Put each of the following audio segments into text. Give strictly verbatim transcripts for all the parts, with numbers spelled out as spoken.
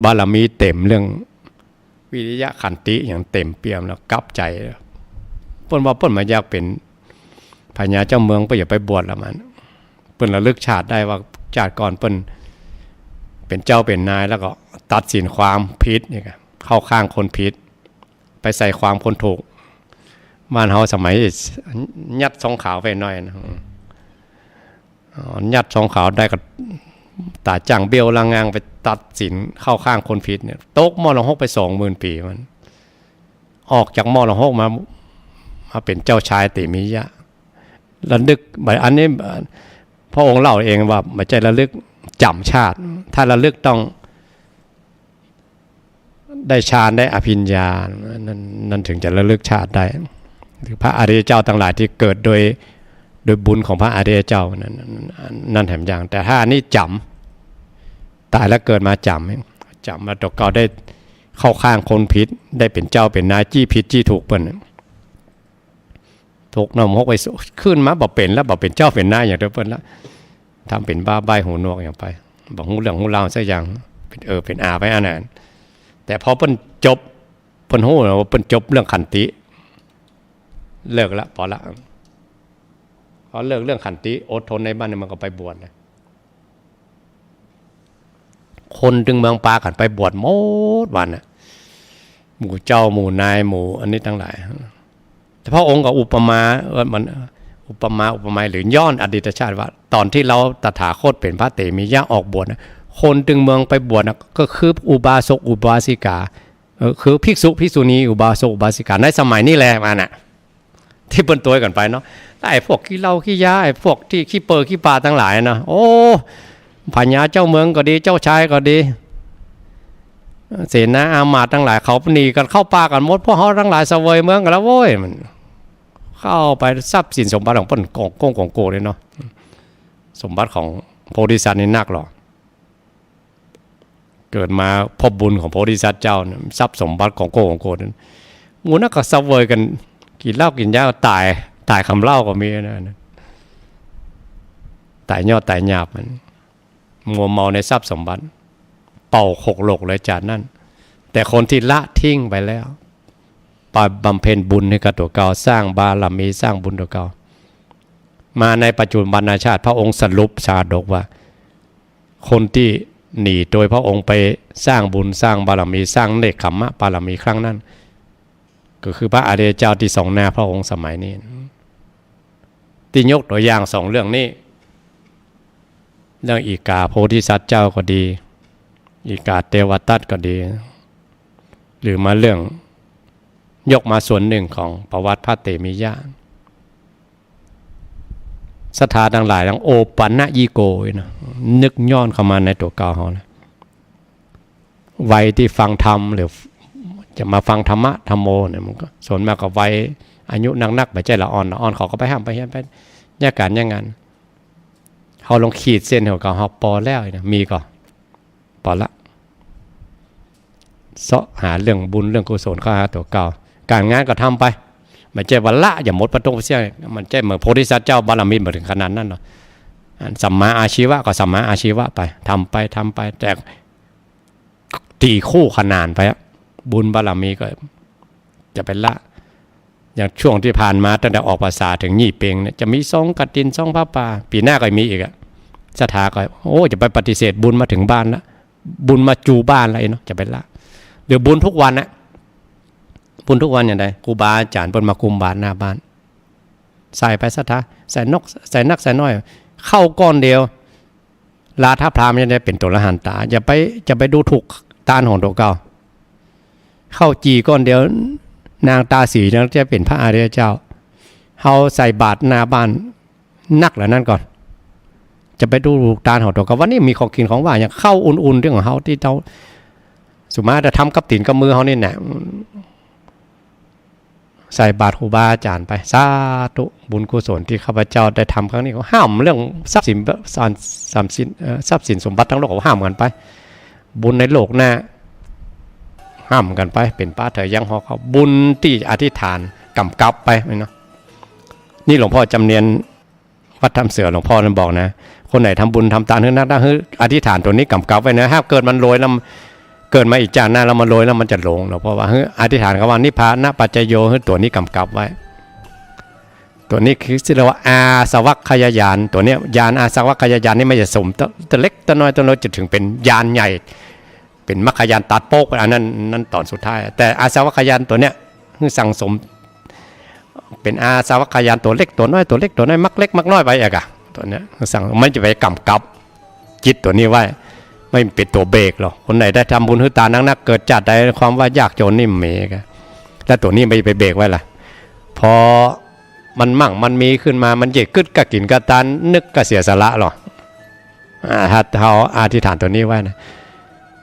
บารมีเต๋ม เรื่องวิริยะขันติหยังเต๋มเปี่ยมแล้ว กลับใจ๋ เปิ้นว่าเปิ้นบ่อยากเป๋นพญาเจ้าเมือง เปิ้นอยากไปบวชแล้วมัน เปิ้นระลึกชาติได้ว่าชาติก่อนเปิ้นเป๋นเจ้าเป๋นนาย แล้วก็ตัดสินความผิดนี่กะ เข้าข้างคนผิด ไปใส่ความคนถูก บ้านเฮาสมัยยัดซองขาวไปหน่อยนะ อ๋อ ยัดซองขาวได้ก็ต๋าจ้างเบี้ยวละงาง ไปตัดสินเข้าข้างคนผิดเนี่ย ตกมรหกไปสองหมื่นปี๋มัน ออกจากมรหกมา มาเป๋นเจ้าชายเตมียะ ระลึก บ่าอันนี้ พระองค์เล่าเองว่าบ่ใจ้ระลึกจ๋ำชาติ ถ้าระลึกต้องได้ฌาน ได้อภิญญา นั่น นั่นถึงจะระลึกชาติได้ หรือพระอริยเจ้าตังหลายตี้เกิดโดย โดยบุญของพระอริยเจ้า นั่น นั่นแหมอย่าง แต่ถ้าอันนี้จ๋ำ ต๋ายแล้วเกิดมาจ๋ำ จ๋ำมาตั๋วเก่า ได้เข้าข้างคนผิด ได้เป๋นเจ้าเป๋นนาย จี้ผิดจี้ถูกเปิ้น ตกนรกไปสุ ขึ้นมาบ่เป๋นแล้ว บ่เป๋นเจ้าเป๋นนายอย่างเดียวเปิ้นละ ทำเป๋นบ้าใบ้หูหนวกอย่างไป บ่ฮู้เรื่องฮู้ราวสักอย่าง เป๋นเออเป๋นอาไปอันนั้น แต่พอเปิ้นจบ เปิ้นฮู้แล้วว่าเปิ้นจบเรื่องขันติ เลิกละ ปอละ พอเลิกเรื่องขันติ อดทนในบ้านนี่ มันก็ไปบวชนะ คนตึงเมืองปากั๋นไปบวชหมดวันน่ะ หมู่เจ้า หมู่นาย หมู่อันนี้ตังหลาย แต่พระองค์ก็อุปมา เออ มัน อุปมา อุปไมย หรือย่อนอดีตชาติว่า ต๋อนตี้เฮาตถาคตเป๋นพระเตมียะออกบวชน่ะ คนตึงเมืองไปบวชน่ะ ก็คืออุบาสกอุบาสิกา เออ คือภิกษุภิกษุณี อุบาสกอุบาสิกา ในสมัยนี้แหละ ว่าน่ะ ตี้เปิ้นตวยกั๋นไปเนาะ ไอ้พวกขี้เหล้าขี้ยา ไอ้พวกตี้ขี้เปอขี้ปาตังหลายเนาะ โอ้ พญาเจ้าเมืองก็ดี เจ้าชายก็ดี เสนาอามาตย์ตังหลาย เขาหนีกั๋นเข้าป่ากั๋นหมด พวกเฮาตังหลายเสวยเมืองกั๋นแล้วโว้ย มันเข้าไป ทรัพย์สินสมบัติของเปิ้นกองโก้งกองโกงเลยเนาะ สมบัติของโพธิสัตว์นี่นักหรอ เกิดมาพบบุญของโพธิสัตว์เจ้าเนี่ย ทรัพย์สมบัติกองโก้งกองโกงนั้น หมู่นั้นก็เสวยกั๋น กิ๋นเหล้ากิ๋นยา ต๋าย ต๋ายกำเหล้าก็มีนะ ต๋ายยอดต๋ายหยาบมัน มัวเมาในทรัพย์สมบัติ เป่าขกหลกเลยจาตินั้น แต่คนตี้ละทิ้งไปแล้ว ไปบำเพ็ญบุญหื้อกับตั๋วเก่า สร้างบารมี สร้างบุญตั๋วเก่า มาในปัจจุบันชาติ พระองค์สรุปชาดกว่า คนตี้หนีโตยพระองค์ไปสร้างบุญ สร้างบารมี สร้างเนกขัมมะบารมีครั้งนั้น ก็คือพระอริยเจ้าตี้ทรงหน้าพระองค์สมัยนี้ ตี้ยกตั๋วอย่างสองเรื่องนี้ เรื่องอิกขาโพธิสัตว์เจ้าก็ดี อิกขาเทวทัตก็ดี หรือมาเรื่อง ยกมาส่วนนึ่งของประวัติพระเตมียะ ศรัทธาตังหลาย อย่างโอปัญญิโกนะ นึกย้อนเข้ามาในตั๋วเก่าเฮานะ วัยตี้ฟังธรรม หรือจะมาฟังธรรมะธัมโมเนี่ย มันก็ส่วนมากก็วัยอายุนักๆ บ่ใจ้ละอ่อน ละอ่อนเขาก็ไปฮ่ำไปเฮียนไป แยกก๋านแยกงาน เฮาลองขีดเส้นหัวเก่าเฮาปอแล้วนะ มีก่อ ปอละ เซาะหาเรื่องบุญเรื่องกุศลเข้าหาตั๋วเก่า ก๋านงานก็ทำไป บ่ใจ้ว่าละอย่างหมดปะตงปะเสี้ยง บ่ใจ้เหมือนโพธิสัตว์เจ้าบารมีบ่เถิงขนาดนั้นเนาะ อันสัมมาอาชีวะก็สัมมาอาชีวะไป ทำไป ทำไป แต่ ตี๋คู่ขนานไปอะ บุญบารมีก็จะไปละ อย่างช่วงตี้ผ่านมาตั้งแต่ออกพรรษาเถิงยี่เป็งเนี่ย จะมีซองกฐิน ซองผ้าป่า ปี๋หน้าก็มีอีกอะ ศรัทธาก็ โอ้ จะไปปฏิเสธบุญมาเถิงบ้านละ บุญมาจูบ้านละไอ้เนาะ จะไปละ หรือบุญทุกวันนะ บุญทุกวันอย่างใด ครูบาอาจ๋ารย์เปิ้นมากุมบาตรหน้าบ้าน ใส่ไปศรัทธา ใส่นก ใส่นักใส่น้อย เข้าก้อนเดียว ลาทะพราหมณ์จะได้เป๋นตั๋วอรหันตา อย่าไป อย่าไปดูถูกตานของตั๋วเก่า เข้าจี่ก้อนเดียว นางตาสีนั้นจะเป๋นพระอริยเจ้า เฮาใส่บาตรหน้าบ้านนักเหล่านั้นก่อน จะไปดูถูกตานของตั๋วเก่า วันนี้มีของกิ๋นของหว่านอย่างข้าวอุ่นๆ ตี้ของเฮาตี้เต้า สุมาจะทำกับตี๋นกับมือเฮานี่แหละ ใส่บาตรครูบาอาจ๋ารย์ไป สาธุ บุญกุศลตี้ข้าพเจ้าได้ทำครั้งนี้ ก็ห้ามเรื่องทรัพย์สิน ทรัพย์สิน เอ่อ ทรัพย์สินสมบัติทั้งโลก ก็ห้ามกั๋นไป บุญในโลกหน้า ห้ามกั๋นไป เป๋นปาเถายังหอกเขา บุญตี้อธิษฐานก๋ำกับไปเนาะ นี่หลวงพ่อจำเนียน วัดถ้ำเสือหลวงพ่อนั้นบอกนะ คนไหนทำบุญทำตานหื้อนักนัก หื้ออธิษฐานตั๋วนี้ก๋ำกับไว้นะ ห้ามเกิดมันรวยแล้ว เกิดมาอีกจาติหน้าแล้วมันรวยแล้วมันจะหลงเหรอ เพราะว่า หื้อ อธิษฐานกำว่านิพพานะปัจจโย หื้อตั๋วนี้กำกับไว้ ตั๋วนี้คือเรียกว่าอาสวัคคยญาณ ตั๋วเนี้ย ญาณอาสวัคคยญาณนี่มันจะสม ต- ตั๋วเล็กตั๋วน้อยตั๋วน้อยจะเถิงเป๋นญาณใหญ่ เป๋นมรรคญาณตัดโป๊ก อันนั้น นั้นต๋อนสุดท้าย แต่อาสวัคคยญาณตั๋วเนี้ย หื้อสั่งสม เป๋นอาสวัคคยญาณตั๋วเล็กตั๋วน้อย ตั๋วเล็กตั๋วน้อย มรรคเล็กมรรคน้อยไปเอกอะ ตั๋วเนี้ย หื้อสั่ง มันจะไปกำกับจิตตั๋วนี้ไว้ ไม่เป๋นตั๋วเบรกหรอก คนไหนได้ทำบุญหื้อตานนักๆ เกิดจาติใดความว่ายากจ๋นนี่เมกะ แล้วตั๋วนี้มันจะไปเบรกไว้ล่ะ พอมันมั่งมันมีขึ้นมา มันจะกึ๊ดกะกิ๋นกะตาน นึกกะเสียสละหรอ อ่า ถ้าเฮาอธิษฐานตั๋วนี้ไว้นะ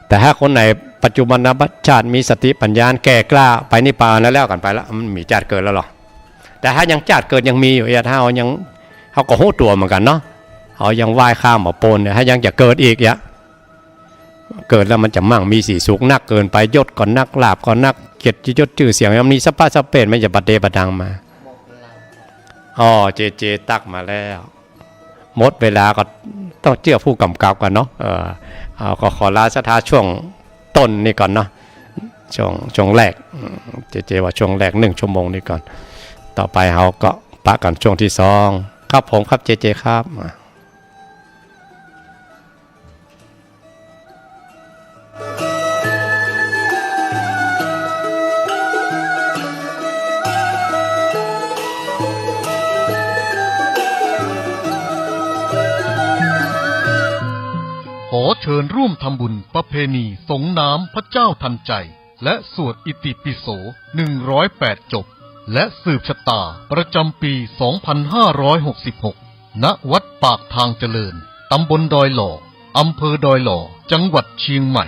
แต่ถ้าคนไหนปัจจุบันนชาติมีสติปัญญาแก่กล้า ไปนิพพานแล้ว แล้วกั๋นไปละ มันมีจาติเกิดแล้วหรอ แต่ถ้ายังจาติเกิดยังมีอยู่เอียะ ถ้าเฮายัง เฮาก็ฮู้ตั๋วเหมือนกั๋นเนาะ เฮายังไหว้ข้ามบ่ป๊นเนี่ย ถ้ายังจะเกิดอีกเอียะ เกิดแล้วมันจะมั่งมีสีสุขนักเกินไป ยศก็นัก ลาภก็นัก เกียรติยศจื้อเสียง มันมีสะป๊ะสะเป๊ะ มันจะปะเต๊ปะตังมา อ้อ เจเจตั๊กมาแล้ว หมดเวลาก็ต้องเจื้อผู้กำกับก่อนเนาะ เออ เอา ก็ขอลาศรัทธาช่วงต้นนี้ก่อนเนาะ ช่วง ช่วงแรก อืม เจเจว่าช่วงแรกหนึ่งชั่วโมงนี้ก่อน ต่อไปเฮาก็ปะกั๋นช่วงตี้สอง ครับผม ครับเจเจครับ อ่ะ ขอเชิญร่วมทำบุญประเพณีสงน้ำพระเจ้าทันใจ และสวดอิติปิโส หนึ่งร้อยแปด จบ และสืบชะตาประจำปี สองพันห้าร้อยหกสิบหก ณ วัดปากทางเจริญ ตำบลดอยหล่อ อำเภอดอยหล่อ จังหวัดเชียงใหม่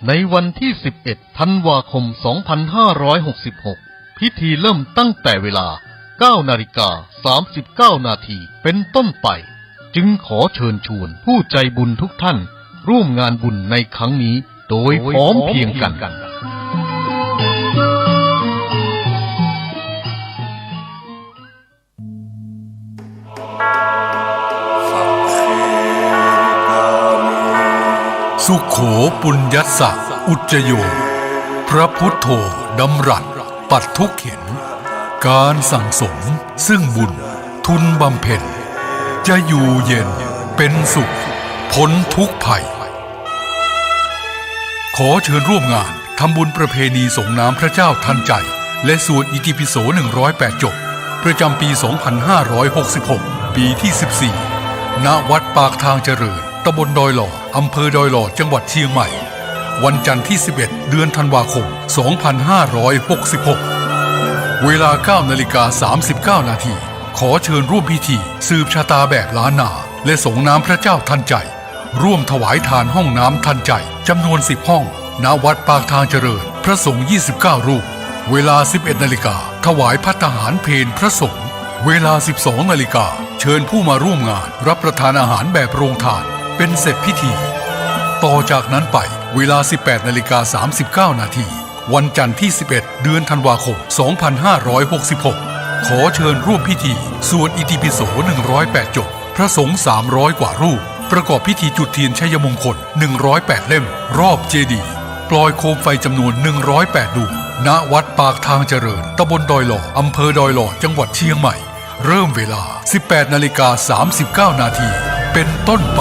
ในวันที่ สิบเอ็ด ธันวาคม สองพันห้าร้อยหกสิบหก พิธีเริ่มตั้งแต่เวลา เก้านาฬิกา สามสิบเก้านาที เป็นต้นไป จึงขอเชิญชวนผู้ใจบุญทุกท่านร่วมงานบุญในครั้งนี้โดยพร้อมเพรียงกั๋น สุโข ปุญญัสสะ อุจจโย พระพุทโธ ดำรัส ปัดทุกข์เข็ญ ก๋านสั่งสมซึ่งบุญ ทุนบำเพ็ญ จะอยู่เย็นเป็นสุข พ้นทุกข์ภัย ขอเชิญร่วมงานทำบุญประเพณีสงน้ำพระเจ้าทันใจ และสวดอิติปิโส หนึ่งร้อยแปด จบ ประจำปี สองพันห้าร้อยหกสิบหก ปีที่ สิบสี่ ณ วัดปากทางเจริญ ตำบลดอยหล่อ อำเภอดอยหล่อ จังหวัดเชียงใหม่ วันจันทร์ที่ สิบเอ็ด เดือนธันวาคม สองพันห้าร้อยหกสิบหก เวลา เก้านาฬิกา สามสิบเก้านาที ขอเชิญร่วมพิธีสืบชะตาแบบล้านนา และสงน้ำพระเจ้าทันใจ ร่วมถวายทานห้องน้ำทันใจ จำนวน สิบ ห้อง ณ วัดปากทางเจริญ พระสงฆ์ ยี่สิบเก้า รูป เวลา สิบเอ็ดนาฬิกา ถวายภัตตาหารเพลพระสงฆ์ เวลา สิบสองนาฬิกา เชิญผู้มาร่วมงานรับประทานอาหารแบบโรงทาน เป็นเสร็จพิธี ต่อจากนั้นไป เวลา สิบแปดนาฬิกา สามสิบเก้านาที วันจันทร์ที่ สิบเอ็ด เดือนธันวาคม สองพันห้าร้อยหกสิบหก ขอเชิญร่วมพิธีสวดอิติปิโส หนึ่งร้อยแปด จบ พระสงฆ์ สามร้อย กว่ารูป ประกอบพิธีจุดเทียนชัยมงคล หนึ่งร้อยแปด เล่ม รอบเจดีย์ ปล่อยโคมไฟจำนวน หนึ่งร้อยแปด ดวง ณ วัดปากทางเจริญ ตำบลดอยหล่อ อำเภอดอยหล่อ จังหวัดเชียงใหม่ เริ่มเวลา สิบแปดนาฬิกา สามสิบเก้านาที เป็นต้นไป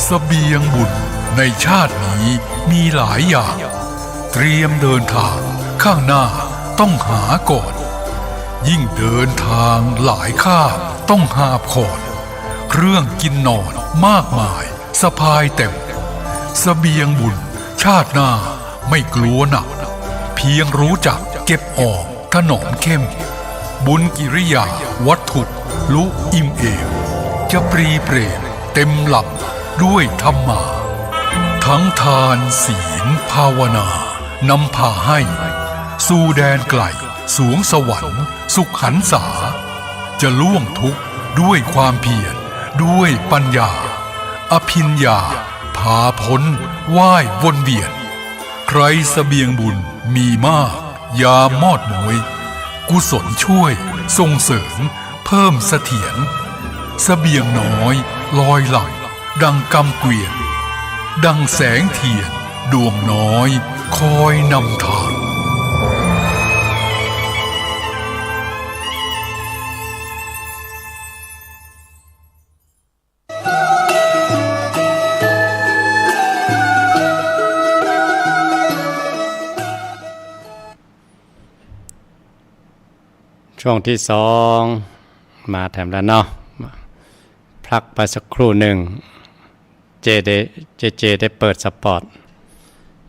เสบียงบุญในชาตินี้มีหลายอย่าง เตรียมเดินทางข้างหน้าต้องหาก่อน ยิ่งเดินทางหลายคาบต้องหาบขอน เครื่องกินนอนมากมายสะพายเต็ม เสบียงบุญชาติหน้าไม่กลัวหนัก เพียงรู้จักเก็บออมถนอมเข้ม บุญกิริยาวัตถุลุอิ่มเอม จะปรีเปรมเต็มลำด้วยธรรมา ทั้งทานศีลภาวนานำพาให้ สู่แดนไกลสวงสวรรค์สุขหันษา จะล่วงทุกข์ด้วยความเพียรด้วยปัญญา อภิญญาพาพ้นว่ายวนเวียน ใครเสบียงบุญมีมากยามมอดม้วย กุศลช่วยส่งเสริมเพิ่มเสถียร เสบียงน้อยลอยหลั่งดังกำเกวียน ดังแสงเทียน ดวงน้อยคอยนำทาง ช่วงตี้สอง มาแถมแล้วเนาะ พักไปสักครู่นึ่ง เจได้ เจเจได้เปิดสปอต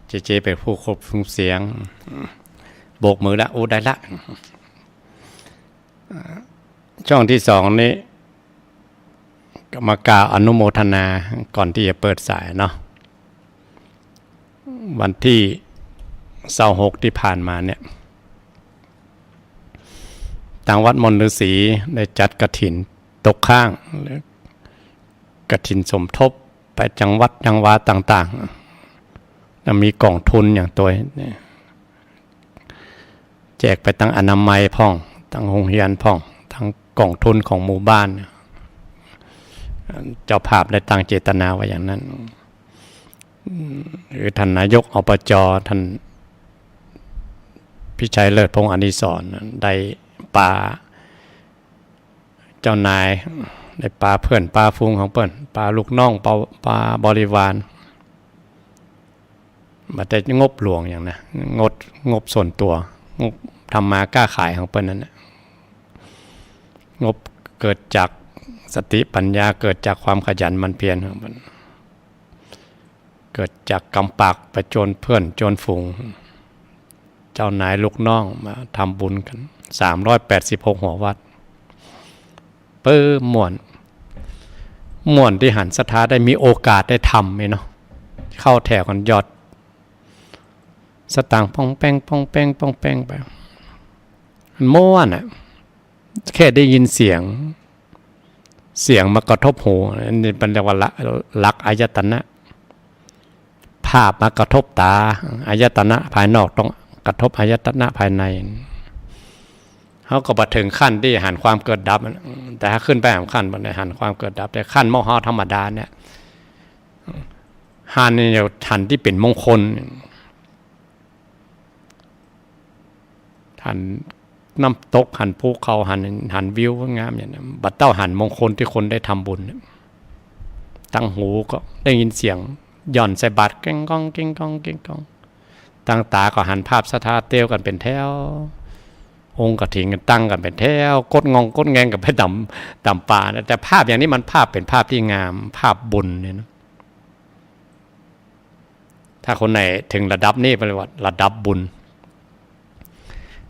เจเจเป๋นผู้ควบคุมเสียง โบกมือละ อู้ ได้ละ ช่วงตี้สองนี้ ก็มากล่าวอนุโมทนาก่อนตี้จะเปิดสายเนาะ วันตี้ซาวหกตี้ผ่านมาเนี่ย ตางวัดมนฤๅษีได้จัดกฐินตกค้าง หรือกฐินสมทบไปจังหวัดจังหวาต่างๆ แล้วมีก๋องทุนอย่างตวยเนี่ย แจกไปตังอนามัยพ่อง ตังโฮงเฮียนพ่อง ตังก๋องทุนของหมู่บ้าน เจ้าภาพได้ตั้งเจตนาไว้อย่างนั้น อืม หรือท่านนายก อบจ ท่านพิชัยเลิศพงษ์อนิสรณ์ ได้ปา เจ้านาย ได้ปาเปื้อนปาฝูงของเปิ้น ปาลูกน้อง ปา ปาบริวาร บ่ได้งบหลวงหยังนะ งบ งบส่วนตั๋ว งบทำมาค้าขายของเปิ้นนั่นน่ะ งบเกิดจากสติปัญญา เกิดจากความขยันหมั่นเพียรของเปิ้น เกิดจากกำปากไปจวนเปื้อนจวนฝูง เจ้านายลูกน้องมาทำบุญกั๋น สามร้อยแปดสิบหกหัววัด เปิ้มม่วน ม่วนตี้หันศรัทธาได้มีโอกาสได้ทำนี่เนาะ เข้าแถวกั๋นหยอดสตางค์ป้องแป้ง ป้องแป้ง ป้องแป้งไป มันม่วนอะ แค่ได้ยินเสียง เสียงมากระทบหู อันนี้เปิ้นเรียกว่าละ หลักอายตนะ ภาพมากระทบต๋า อายตนะภายนอกต้องกระทบอายตนะภายใน เฮาก็บ่เถิงขั้นตี้หันความเกิดดับ แต่ถ้าขึ้นไปหันขั้น บ่ได้หันความเกิดดับ แต่ขั้นหมู่เฮาธรรมดาเนี่ย หันนี่หันตี้เป๋นมงคล หันน้ำตก หันภูเขา หัน หันวิวงามอย่างนั้น บ่เต้าหันมงคลตี้คนได้ทำบุญเนี่ย ตังหูก็ได้ยินเสียงหย่อนใส่บาตร แก้งก้อง แก้งก้อง แก้งก้อง ตังต๋าก็หันภาพศรัทธาเตียวกั๋นเป๋นแถว องค์กฐินกั๋นตั้งกั๋นเป๋นแถว กดงองกดแงงกั๋นไปต๋าม ต๋ามป่านะ แต่ภาพอย่างนี้มันภาพเป๋นภาพตี้งาม ภาพบุญเนี่ยนะ ถ้าคนไหนเถิงระดับนี้เปิ้นเรียกว่าระดับบุญ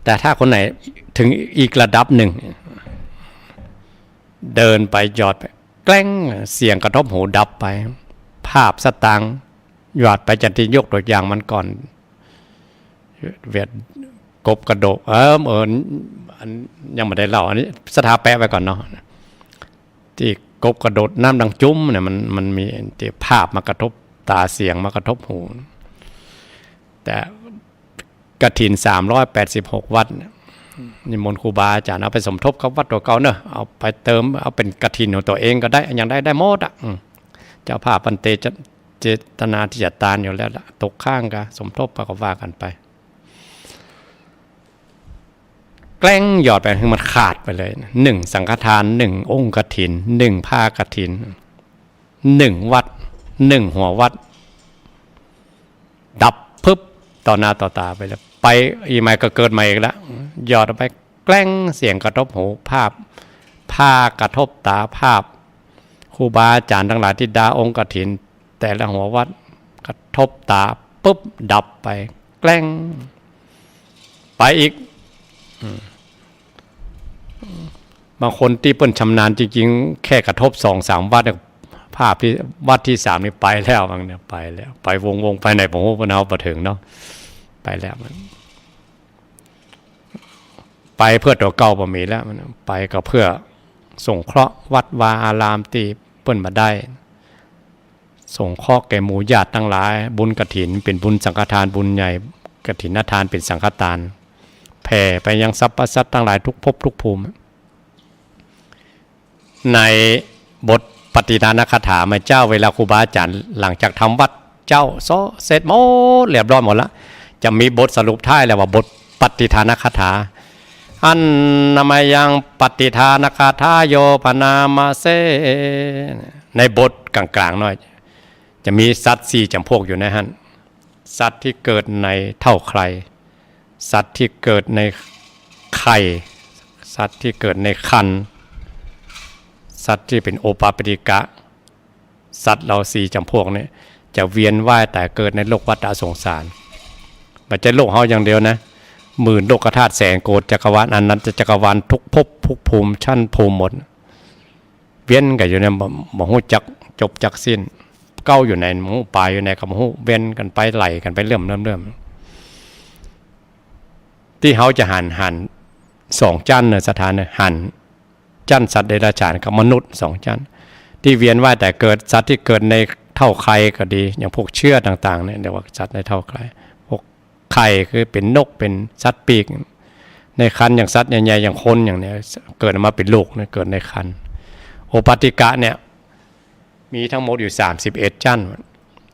แต่ถ้าคนไหนเถิงอีกระดับนึ่ง เดินไปหยอดไป แกล้ง เสียงกระทบหูดับไป ภาพสตางค์หยอดไป จะตี้ยกตั๋วอย่างมันก่อน เวียดกบกระโดด เออ เออ อันยังบ่ได้เล่า อันนี้ศรัทธาแปะไว้ก่อนเนาะ ตี้กบกระโดดน้ำดังจุ๊มเนี่ย มัน มันมีตี้ภาพมากระทบต๋า เสียงมากระทบหู แต่กฐินสามร้อยแปดสิบหกวัดเนี่ย นิมนต์ครูบาอาจ๋ารย์เอาไปสมทบกับวัดตั๋วเก่าเนาะ เอาไปเติม เอาเป๋นกฐินของตั๋วเองก็ได้ อย่างใดได้หมดอะ อืม เจ้าภาพเปิ้นเต เจตนาตี้จะตานอยู่แล้วละ ตกค้างก็สมทบไปก็ว่ากั๋นไป แกล้งหยอดไปหื้อมันขาดไปเลย นึ่งสังฆทาน นึ่งองค์กฐิน นึ่งผ้ากฐิน นึ่งวัด นึ่งหัววัด ดับพึบต่อหน้าต่อต๋าไปเลย ไปอีกใหม่ก็เกิดใหม่อีกละ หยอดออกไปแกล้ง เสียงกระทบหู ภาพ ผ้ากระทบต๋า ภาพครูบาอาจ๋ารย์ตังหลายตี้ดาองค์กฐิน แต่ละหัววัดกระทบต๋าปุ๊บดับไป แกล้ง ไปอีก อืม บางคนตี้เปิ้นชำนาญจริงๆ แค่กระทบสองสามวัดเนี่ย ภาพตี้วัดตี้สามนี่ไปแล้ว บางเนี่ยไปแล้ว ไปวงๆ ไปไหนบ่ฮู้ เปิ้นเอาบ่เถิงเนาะ ไปแล้วมัน ไปเพื่อตั๋วเก่าบ่มีแล้ว มันไปก็เพื่อสงเคราะห์วัดวาอารามตี้เปิ้นบ่ได้ สงเคราะห์แก่หมู่ญาติตังหลาย บุญกฐินเป๋นบุญสังฆทานบุญใหญ่ กฐินทานเป๋นสังฆทาน แผ่ไปยังสรรพสัตว์ตังหลายทุกภพทุกภูมิ ในบทปัตติทานคาถามาเจ้า เวลาครูบาอาจ๋ารย์หลังจากทำวัตรเจ เจ๊า เซาะเสร็จหมด เรียบร้อยหมดละ จะมีบทสรุปท้ายแล้วว่าบทปัตติทานคาถา อันนมยังปัตติทานคาถาโยปนามเส ในบทกลางๆ หน้อย จะมีสัตว์สี่จ๋ำพวกอยู่ในหั้น สัตว์ตี้เกิดในเต้าใคร่ สัตว์ตี้เกิดในไข่ สัตว์ตี้เกิดในครรภ์ สัตว์ตี้เป๋นโอปปาติกะ สัตว์เหล่าสี่จ๋ำพวกนี้จะเวียนว่ายต๋ายเกิดในโลกวัฏฏะสงสาร บ่ใจ้โลกเฮาอย่างเดียวนะ หมื่นโลกธาตุ แสนโกฏจักรวาล อนันตจักรวาล ทุกภพทุกภูมิ ชั้นภูมิหมด เวียนกั๋นอยู่เนี่ย บ่ บ่ฮู้จักจบจักสิ้น เก๊าอยู่ไหนบ่ฮู้ ป๋ายอยู่ไหนก็บ่ฮู้ เวียนกั๋นไป ไหลกั๋นไปเรื่อยๆ เรื่อยๆ ตี้เฮาจะหัน หันสองจั๊นเน่อ ศรัทธาเน่อ หันจั๊นสัตว์เดรัจฉานกับมนุษย์สองจั๊น ตี้เวียนว่ายต๋ายเกิด สัตว์ตี้เกิดในเต้าใคร่ก็ดี อย่างพวกเชื้อต่างๆ เนี่ย เรียกว่าสัตว์ในเต้าใคร่ พวกไข่คือเป๋นนก เป๋นสัตว์ปีก ในครรภ์อย่างสัตว์ใหญ่ๆ อย่างคนอย่างเนี้ย เกิดออกมาเป๋นลูกเนี่ย เกิดในครรภ์ โอปปาติกะเนี่ย มีทั้งหมดอยู่สามสิบเอ็ดจั๊น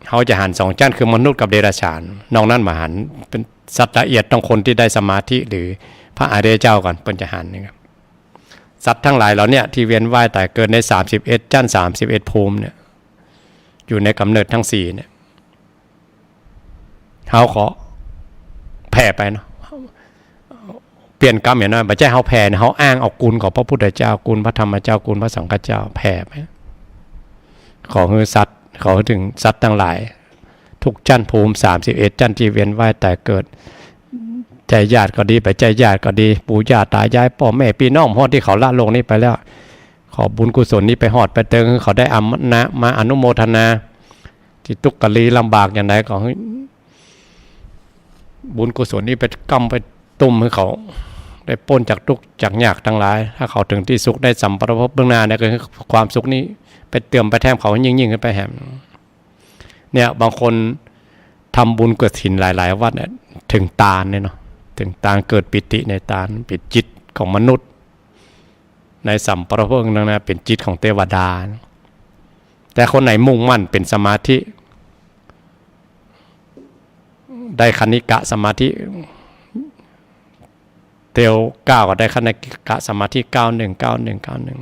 เฮาจะหันสองจั๊น คือมนุษย์กับเดรัจฉาน นอกนั้นบ่หัน เป๋นสัตว์ละเอียดต้องคนตี้ได้สมาธิหรือพระอริยเจ้าก่อน เปิ้นจะหันนี่ครับ สัตว์ตังหลายเหล่าเนี้ยตี้เวียนว่ายต๋ายเกิดในสามสิบเอ็ดจั๊น สามสิบเอ็ดภูมิเนี่ย อยู่ในก๋ำเนิดตังสี่เนี่ย เฮาก็แผ่ไปเนาะ เปลี่ยนกรรมอย่างนั้น บ่ใจ้เฮาแผ่นะ เฮาอ้างเอากุณของพระพุทธเจ้า กุณพระธรรมเจ้า กุณพระสังฆเจ้า แผ่ไป ขอหื้อสัตว์ ขอหื้อเถิงสัตว์ตังหลาย ทุกจั๊นภูมิ สามสิบเอ็ดจั๊นตี้เวียนว่ายต๋ายเกิด ใจ้ญาติก็ดี บ่ใจ้ญาติก็ดี ปู่ย่าต๋ายาย ป้อแม่ปี้น้อง ฮอดตี้เขาละโลกนี้ไปแล้ว ขอบุญกุศลนี้ไปฮอดไปเถิง หื้อเขาได้อามา มาอนุโมทนา ตี้ตุ๊กข์กะลีลำบากอย่างใด ก็หื้อบุญกุศลนี้ไปก้ำไปตุ้มหื้อเขาได้ป๊นจากตุ๊กข์จากยากตังหลาย ถ้าเขาเถิงตี้สุขได้สัมปรายภพเบื้องหน้าเนี่ย ก็หื้อความสุขนี้ไปเติมไปแถมเขายิ่งๆ ขึ้นไปแหม เนี่ย บางคนทำบุญกฐินหลายๆ วัดเนี่ย เถิงตานเนี่ยเนาะ เถิงตาน เกิดปีติในตาน เป๋นจิตของมนุษย์ ในสัมปรายภพเบื้องหน้า เป๋นจิตของเตวดา แต่คนไหนมุ่งมั่นเป๋นสมาธิ ได้คณิกะสมาธิ เตียวก้าวก็ได้คณิกะสมาธิ เก้าหนึ่ง เก้าหนึ่ง เก้าหนึ่ง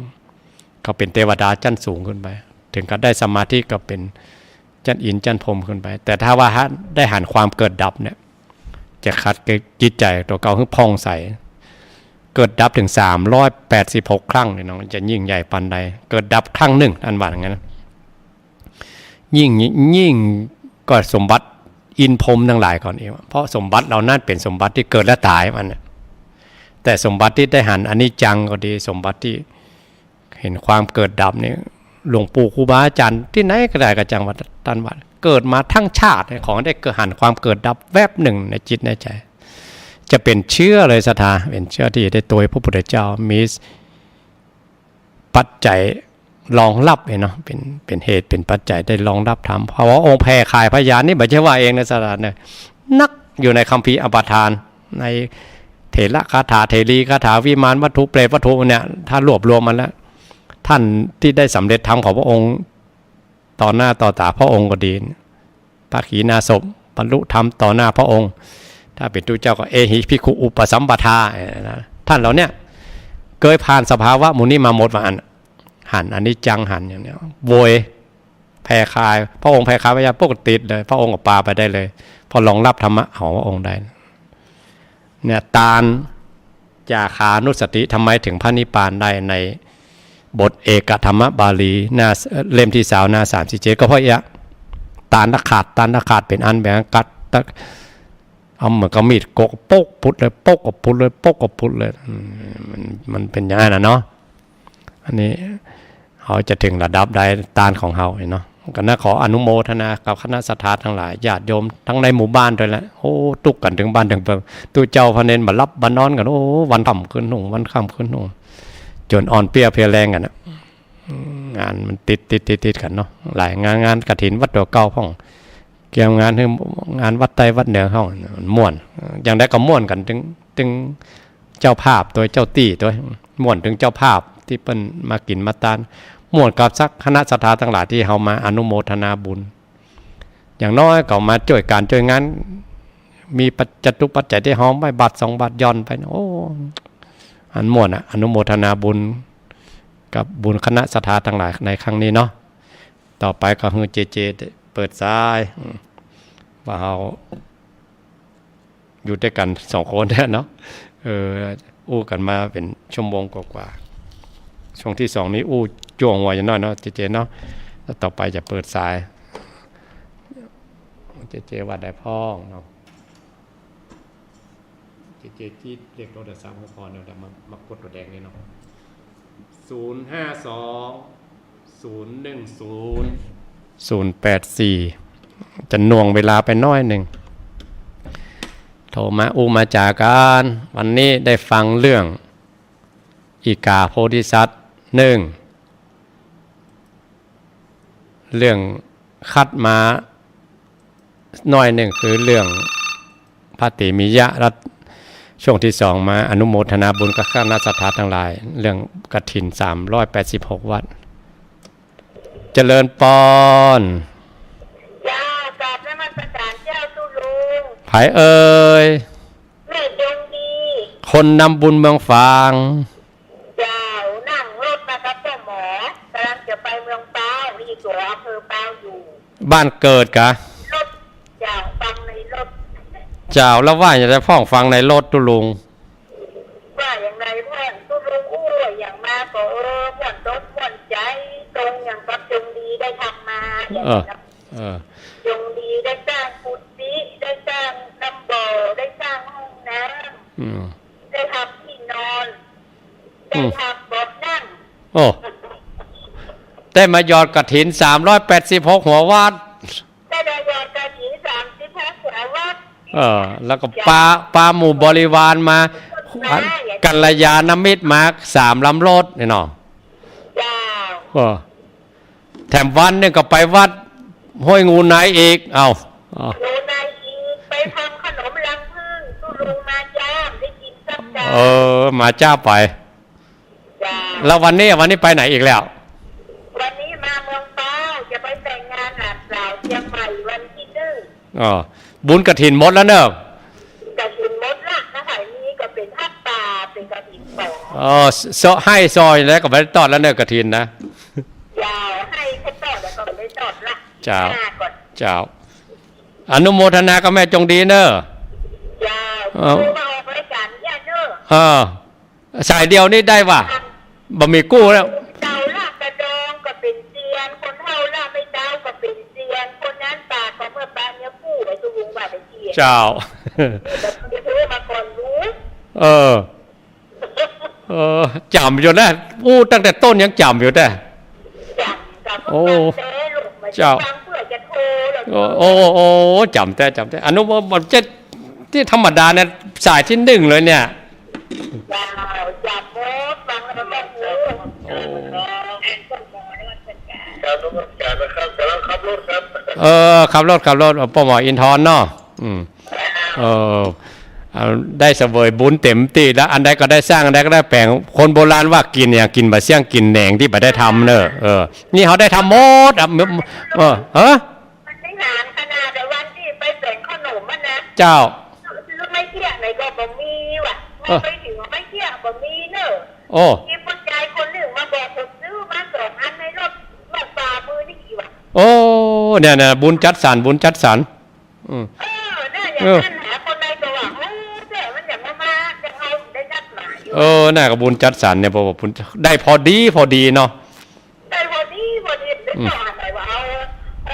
ก็เป๋นเตวดาจั๊นสูงขึ้นไป เถิงกับได้สมาธิก็เป๋นจั๊นอินทร์จั๊นพรหมขึ้นไป แต่ถ้าว่าได้หันความเกิดดับเนี่ย จะขัดกับจิตใจ๋ตั๋วเก่าหื้อผ่องใส เกิดดับเถิงสามร้อยแปดสิบหกครั้งเนี่ยเนาะ จะยิ่งใหญ่ปานใด เกิดดับครั้งนึ่ง อันว่าอย่างนั้น ยิ่ง ยิ่งกว่าสมบัติอินทร์พรหมตังหลายก่อนอีก เพราะสมบัติเหล่านั้นเป๋นสมบัติตี้เกิดและต๋ายมันน่ะ แต่สมบัติตี้ได้หันอนิจจังก็ดี สมบัติตี้เห็นความเกิดดับนี่ หลวงปู่ครูบาอาจ๋ารย์ตี้ไหนก็ได้ ก็จั่งว่า ต้านว่าเกิดมาตังชาติเนี่ย ขอได้หันความเกิดดับแวบนึ่งในจิตในใจ๋ จะเป๋นเชื้อเลยศรัทธา เป๋นเชื้อตี้ได้ตั๋วพระพุทธเจ้า มี ปัจจัยรองรับเนี่ยเนาะ เป๋น เป๋นเหตุเป๋นปัจจัยได้รองรับธรรม เพราะว่าองค์แผ่ขายพยานนี่บ่ใจ้ว่าเองนะศรัทธาเน่อ นักอยู่ในคัมภีร์อัปปทาน ในเถรคาถา เถรีคาถา วิมานวัตถุ เปรตวัตถุเนี่ย ถ้ารวบรวมมาแล้ว ท่านตี้ได้สำเร็จธรรมของพระองค์ ต่อหน้าต่อต๋าพระองค์ก็ดี พระขีณาสพบรรลุธรรมต่อหน้าพระองค์ ถ้าเป๋นตุ๊เจ้าก็ เอหิภิกขุอุปสัมปทา เออ นะ ท่านเหล่าเนี้ยเกยผ่านสภาวะหมู่นี้มาหมดว่าอั้น หันอนิจจัง หันอย่างเนี้ย โวยแผ่ขาย พระองค์แผ่ขายพยานปุ๊บก็ติดเลย พระองค์ก็ปาไปได้เลย เพราะรองรับธรรมะของพระองค์ได้ เนี่ย ตาน จาคานุสติ ทำไมเถิงพระนิพพานได้ ในบทเอกธรรมบาลี หน้า เล่มตี้ซาว หน้าสามสิบเจ็ด ก็เพราะเอี้ย ตานละขาด ตานละขาด เป๋นอันแบ่งกัด เอาเหมือนกับมีดโกะ โป๊กปุดเลย โป๊กก็ปุดเลย โป๊กก็ปุดเลย อืม มัน มันเป๋นอย่างนั้นน่ะเนาะ อันนี้เฮาจะเถิงระดับใด ตานของเฮาเนาะ ก็นะ ขออนุโมทนากับคณะศรัทธาตังหลาย ญาติโยมตังในหมู่บ้านตวยแหละ โอ้ ตุ๊กข์กั๋นเถิงบ้านเถิงเมือง ตุ๊เจ้าพระเณรบ่หลับบ่นอนกั๋น โอ้ วันค่ำคืนฮุ่ง วันค่ำคืนฮุ่ง จ๋นอ่อนเปี้ยเพลียแรงกั๋นน่ะ อืม งานมันติด ติด ติด ติดกั๋นเนาะ หลายงาน งานกฐินวัดตั๋วเก่าพ่อง เกี่ยวงานหื้อ งานวัดใต้วัดเหนือเฮา มันม่วน อย่างใดก็ม่วนกั๋น ตึง ตึงเจ้าภาพตวย เจ้าตี้ตวย ม่วนตึงเจ้าภาพตี้เปิ้นมากิ๋นมาตาน ม่วนกับคณะศรัทธาตังหลายตี้เฮามาอนุโมทนาบุญ อย่างน้อยก็มาจ้วยก๋านจ้วยงาน มีปัจ จตุปัจจัยตี้หอมไว้บาทสองบาทหย่อนไปนะ โอ้ อันม่วนอะ อนุโมทนาบุญกับบุญคณะศรัทธาตังหลายในครั้งนี้เนาะ ต่อไปก็หื้อเจเจเปิดสาย อืม ว่าเฮา อยู่ตวยกั๋นสองคนเนี่ยเนาะ เออ อู้กั๋นมาเป๋นชั่วโมงกว่าๆ ช่วงตี้สองนี้อู้จั่วหัวอย่างน้อยเนาะ เจเจเนาะ แล้วต่อไปจะเปิดสาย เจเจว่าได้พ่องเนาะ เจเจจี๊ดเลขโทรศัพท์ของพ่อเนาะ เดี๋ยวมา มากดตั๋วแดงนี่เนาะ ศูนย์ห้าสอง ศูนย์หนึ่งศูนย์ ศูนย์แปดสี่ จะหน่วงเวลาไปหน้อยนึ่ง โทรมาอู้มาจ๋ากั๋น วันนี้ได้ฟังเรื่องอีก๋าโพธิสัตว์นึ่ง เรื่องคัดมา หน้อยนึ่งคือเรื่องพระเตมียะ แล้วช่วงตี้สองมาอนุโมทนาบุญกับคณะศรัทธาตังหลาย เรื่องกฐินสามร้อยแปดสิบหกวัด เจริญปอน เจ้า กราบนมัสก๋านเจ้าตุ๊ลุง ใผเอ่ย แม่จงดี คนนำบุญเมืองฝาง เจ้า นั่งรถมากับป้อหมอ ก๋ำลังจะไปเมืองพร้าว นี่ตั๋วอำเภอพร้าวอยู่ บ้านเกิดกะ รถ เจ้า ฟังในรถ เจ้า แล้วว่าอย่างไรพ่องฟังในรถตุ๊ลุง ว่าอย่างไรพ่องตุ๊ลุงอู้อย่างมาก็ เออ ม่วนต๋นม่วนใจ๋ ตรงอย่างกับจงดีได้ทำมา อย่างนี้นะ เออ เออ จงดีได้สร้างกุฏิ ได้สร้างน้ำบ่อ ได้สร้างห้องน้ำ อืม ได้ทำตี้นอน อืม ได้ทำเบาะนั่ง โอ้ ได้มาหยอดกฐินสามร้อยแปดสิบหกหัววัด ได้มาหยอดกฐินสามสิบหกหัววัด เออ แล้วก็ปา ปาหมู่บริวารมา กัลยาณมิตรมาสามลำรถนี่เนาะ เจ้า เออ แถมวันนึ่งก็ไปวัดห้วยงูในอีก เอ้า เอ้า งูในอีก ไปทำขนมรังผึ้ง ตุ๊ลุงมาจ้า ได้กิ๋นสักจาน เออ มาจ้าไป เจ้า แล้ววันนี้ วันนี้ไปไหนอีกแล้ว วันนี้มาเมืองพร้าว จะไปแต่งงานหลานสาวเจียงใหม่วันตี้นึ่ง อ๋อ บุญกฐินหมดแล้วเน่อ กฐินหมดละ นะ ใผมีก็เป๋นผ้าป่า เป๋นกฐินสอง อ๋อ เซาะไฮ่ซอยแล้วก็บ่ได้ตอดแล้วเน่อกฐินนะ เจ้า ไฮ่เขาตอดแล้วก็บ่ได้ตอดละ เจ้า หน้าก่อน เจ้า อนุโมทนากับแม่จงดีเน่อ เจ้า เออ ตุ๊ลุงมาออกรายก๋านเนี่ยเน่อ เออ สายเดียวนี่ได้ว่ะ บ่มีกู้แล้ว เจ้าลาดกระดองก็เป๋นเซียน คนเฒ่าลาดไม้เท้าก็เป๋นเซียน คนนั้นปากก็เมื่อปานเนี้ยกู้ไว้ตุ๊ลุงว่าไปเซียน เจ้า เดี๋ยวเดี๋ยวมาก่อนลูก เออ เออ จ๋ำอยู่นะ อู้ ตั้งแต่ต้นยังจ๋ำอยู่แต่ จ๋ำ จ๋ำ โอ้ ฟังแต่ลูกมา เจ้า ฟังเพื่อจะโทรแล้ว โอ้ โอ้ โอ้ จ๋ำแต่ จ๋ำแต่ อนุโม บ่เจ็ด ตี้ธรรมดาเนี่ย สายตี้นึ่งเลยเนี่ย เจ้า จ๋ำหมด ฟังแล้วก็ต้องรู้ โอ้ เจ้า นมัสก๋านนะครับ ก๋ำลังขับรถครับ เออ ขับรถ ขับรถ ป้อหมออินทรเนาะ อืม เออ เอา ได้เสวยบุญเต๋มตี้แล้ว อันใดก็ได้สร้าง อันใดก็ได้แป๋ง คนโบราณว่ากิ๋นเนี่ย กิ๋นบ่าเสี้ยง กิ๋นแหนงตี้บ่ได้ทำเน่อ เออ นี่เฮาได้ทำหมดอะ เออ เออ มันได้นานขนาดแต่วันตี้ไปแป๋งขนมอะนะ เจ้า ซื้อไม้เสี้ยงไหนก็บ่มีว่ะ เออ ไปเถิงไม้เสี้ยงบ่มีเน่อ โอ้ มีผู้จายคนนึ่งมาบอกผมซื้อมาสองอันในรถ รถฝ่ามือนี่ว่ะ โอ้ เนี่ย เนี่ย บุญจัดสรร บุญจัดสรร อืม เออ น่าอย่างนั้นนะ คนใดก็ว่า เออ แต่มันอย่างมา มา จะเอาได้นัดหมายอยู่ เออ น่าก็บุญจัดสรรเนี่ย เพราะว่าบุญได้พอดี พอดีเนาะ ได้พอดี พอดี นึกว่าอะไรวะ เอา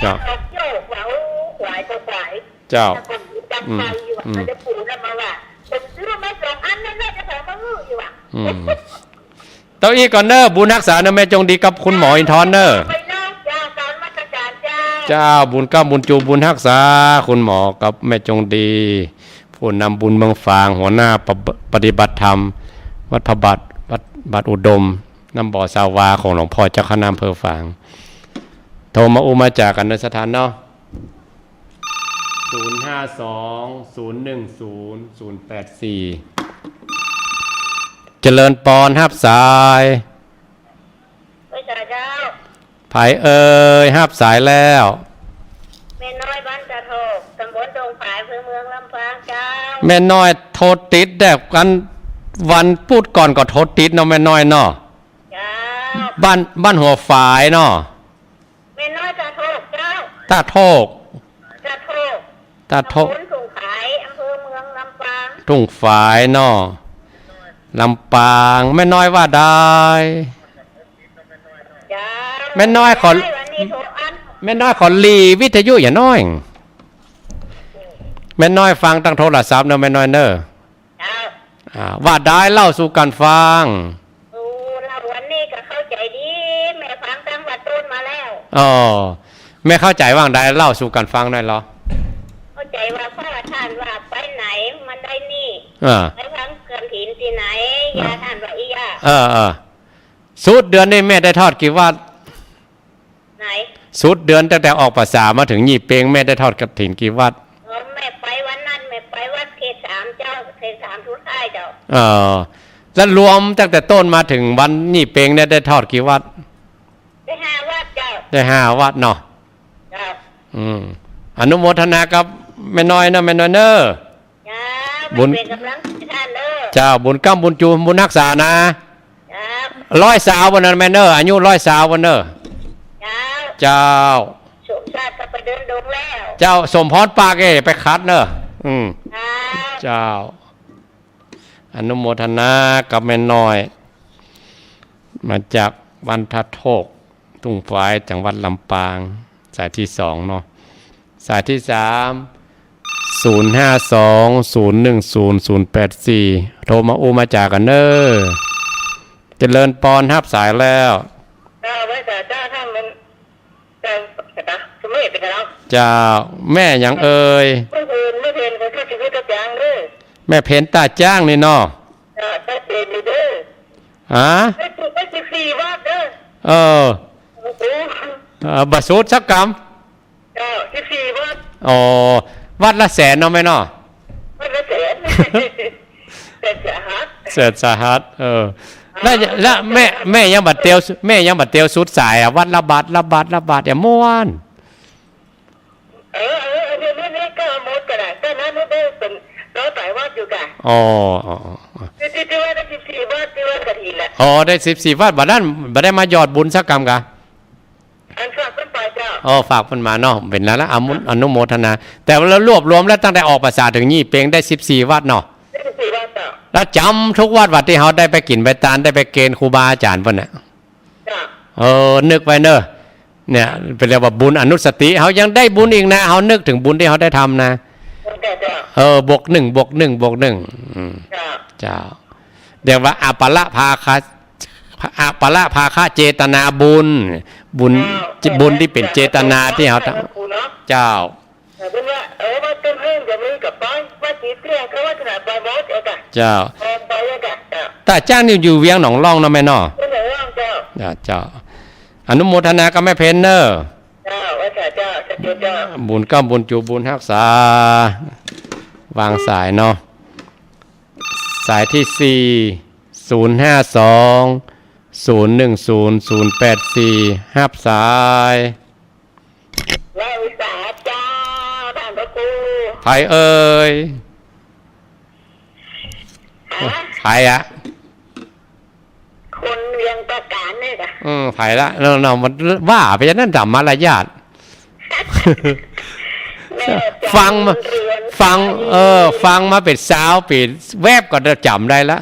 เจ้า เอาโยกว่า เอาขวายก็ขวาย เจ้า แล้วก็มีจับไฟอยู่อะ อืม อืม แล้วจะปูนำมาว่า ผมซื้อมาสองอันนั่นแหละ จะขอมาอื้ออยู่อะ อืม เต้าอี้ก่อนเน่อ บุญฮักษาเน่อแม่จงดีกับคุณหมออินทรเน่อ ไปนอก เจ้า กราบนมัสก๋านเจ้า เจ้า บุญเกล้าบุญจูบุญฮักษา คุณหมอกับแม่จงดี ผู้นำบุญเมืองฝาง หัวหน้าปะ- ปฏิบัติธรรม วัดพระบาท วัดบาทอุดม น้ำบ่อสาวาของหลวงพ่อเจ้าคณะอำเภอฝาง โทรมาอู้มาจ๋ากั๋นเน่อสถานเนาะ ศูนย์ห้าสอง ศูนย์หนึ่งศูนย์ ศูนย์แปดสี่ เจริญปอน ฮับสาย ไปสายเจ้า ใผเอ่ย ฮับสายแล้ว แม่น้อยบ้าน เมืองลำปางเจ้า แม่น้อยโทรติดแต่กัน วันพุธก่อนก็โทรติดเนาะแม่น้อยเนาะ เจ้า บ้าน บ้านหัวฝายเนาะ แม่น้อยตาโทกเจ้า ตาโทก ตาโทก ตาโทก ตำบลทุ่งฝาย อำเภอเมืองลำปาง ทุ่งฝายเนาะ ลำปาง แม่น้อยว่าได้ เจ้า แม่น้อยขอ วันนี้โทรอัน แม่น้อยขอหลีวิทยุอย่าน้อย แม่น้อยฟังตางโทรศัพท์เนาะแม่น้อยเนาะ เจ้า อ่า ว่าได้เล่าสู่กั๋นฟัง โอ้ เล่าวันนี้ก็เข้าใจ๋ดี แม่ฟังตั้งแต่ต้นมาแล้ว อ๋อ แม่เข้าใจ๋ว่าใด เล่าสู่กั๋นฟังหน่อยลอ เข้าใจ๋ว่าพ่อต้านว่าไปไหนมันได้นี่ อ่า ไปฟังกฐินตี้ไหน อ่า ย่าต้านว่าอี้ย่า เออ เออ สุดเดือนนี่แม่ได้ทอดกี่วัด ไหน สุดเดือนตั้งแต่ออกพรรษามาเถิงยี่เป็งแม่ได้ทอดกฐินกี่วัด เออ แม่ไปวันนั้น แม่ไปวัดเขตสามเจ้า เขตสามสุดท้ายเจ้า เออ แล้วรวมตั้งแต่ต้นมาเถิงวันยี่เป็งเนี่ยได้ทอดกี่วัด ได้ห้าวัดเจ้า ได้ห้าวัดเนาะ เจ้า อืม อนุโมทนากับแม่น้อยเนาะ แม่น้อยเนาะ เจ้า บุญ แม่เป๋นก๋ำลังใจ๋ต้านเนาะ เจ้า บุญก๊ำบุญจูง บุญฮักษานะ เจ้า ร้อยสาววันนั้นแม่เนาะ อายุร้อยสาววันเนาะ เจ้า เจ้า สมศักดิ์ก็ไปเดินดงแล้ว เจ้า สมพรปากเอ้ย ไปขัดเนาะ อืม เจ้า เจ้า อนุโมทนากับแม่น้อย มาจากบ้านตาโทก ทุ่งฝาย จังหวัดลำปาง สายตี้สองเนาะ สายตี้สาม ศูนย์ห้าสอง ศูนย์หนึ่งศูนย์ ศูนย์แปดสี่ โทรมาอู้มาจ๋ากั๋นเนาะ เจริญปอน ฮับสายแล้ว เจ้า ไหว้สาเจ้า ถ้ามัน เจ้า เจ้า สมัยเป็นไงเนาะ เจ้า แม่หยังเอ่ย แม่เพ็ญ แม่เพ็ญ คนชื่อชีวิตตาจ้างเนาะ แม่เพ็ญตาจ้างนี่เนาะ เจ้า ชัดเจนอยู่เนาะ ฮะ ได้สิบ ได้สิบสี่วัดเนาะ เออ โอ้โห เออ บ่สุดสักกำ เจ้า สิบสี่วัด อ๋อ วัดละแสนเนาะแม่เนาะ วัดละแสน แสนสาหัส แสนสาหัส เออ แล้ว แล้วแม่ แม่ยังบ่เตียว แม่ยังบ่เตียวสุดสายอะ วัดละบาท ละบาท ละบาท อย่าม่วน เออ เออ เออ เนี่ย เนี่ย เนี่ย ก็หมดกั๋นละ ก็นั้นได้เป๋นร้อยป๋ายวัดอยู่ก่ะ อ๋อ อ๋อ อ๋อ ตี้ ตี้ ตี้ว่าได้สิบสี่วัด ตี้ว่ากฐินแหละ อ๋อ ได้สิบสี่วัด บ่านั้น บ่ได้มาหยอดบุญสักกำก่ะ อันฝากเปิ้นไปเจ้า อ๋อ ฝากเปิ้นมาเนาะ เป๋นนั้นละ อนุ อนุโมทนา แต่ว่าเรารวบรวมแล้วตั้งแต่ออกพรรษาเถิงยี่เป็งได้สิบสี่วัดเนาะ ได้สิบสี่วัดเจ้า แล้วจ๋ำทุกวัด วัดตี้เฮาได้ไปกิ๋นไปตาน ได้ไปเกณฑ์ครูบาอาจ๋ารย์เปิ้นน่ะ เจ้า เออ นึกไว้เนาะ เนี่ย เปิ้นเรียกว่าบุญอนุสติ เฮายังได้บุญอีกนะ เฮานึกเถิงบุญตี้เฮาได้ทำนะ เจ้า เจ้า เออ บวกหนึ่ง บวกหนึ่ง บวกหนึ่ง อืม เจ้า เจ้า เรียกว่าอัปปะละภาคะ อัปปะละภาคะเจตนาบุญ บุญ เจ้า บุญตี้เป๋นเจตนาตี้เฮาทำ เจ้า เจ้า เออ เปิ้นว่า เออ วัดต้นเฮิ่งจะมีกับไป วัดจีเตี้ยก็วัดขนาดไปหมดเองก่ะ เจ้า เออ ไปเองก่ะ เจ้า ตาจ้างนี่อยู่เวียงหนองล่องเนาะแม่เนาะ เวียงหนองล่องเจ้า เจ้า เจ้า อนุโมทนากับแม่เพ็ญเนาะ เจ้า ไหว้สาเจ้า สาธุเจ้า บุญก๊ำบุญจูง บุญฮักษา วางสายเนาะ สายตี้สี่ ศูนย์ห้าสอง ศูนย์หนึ่งศูนย์ ศูนย์แปดสี่ ฮับสาย ไหว้สาเจ้า ต้านพระครู ใผเอ่ย ฮะ ใผอะ คนเวียงประการนี่ก่ะ อืม ใผละ เนาะ เนาะ มันว่าไปอย่างนั้นต๋ามมารยาท แม่จ๋า ฟังมา เรือน ฟัง ใส เออ ฟังมาเป๋นซาวปี๋ แวบก็จ๋ำได้ละ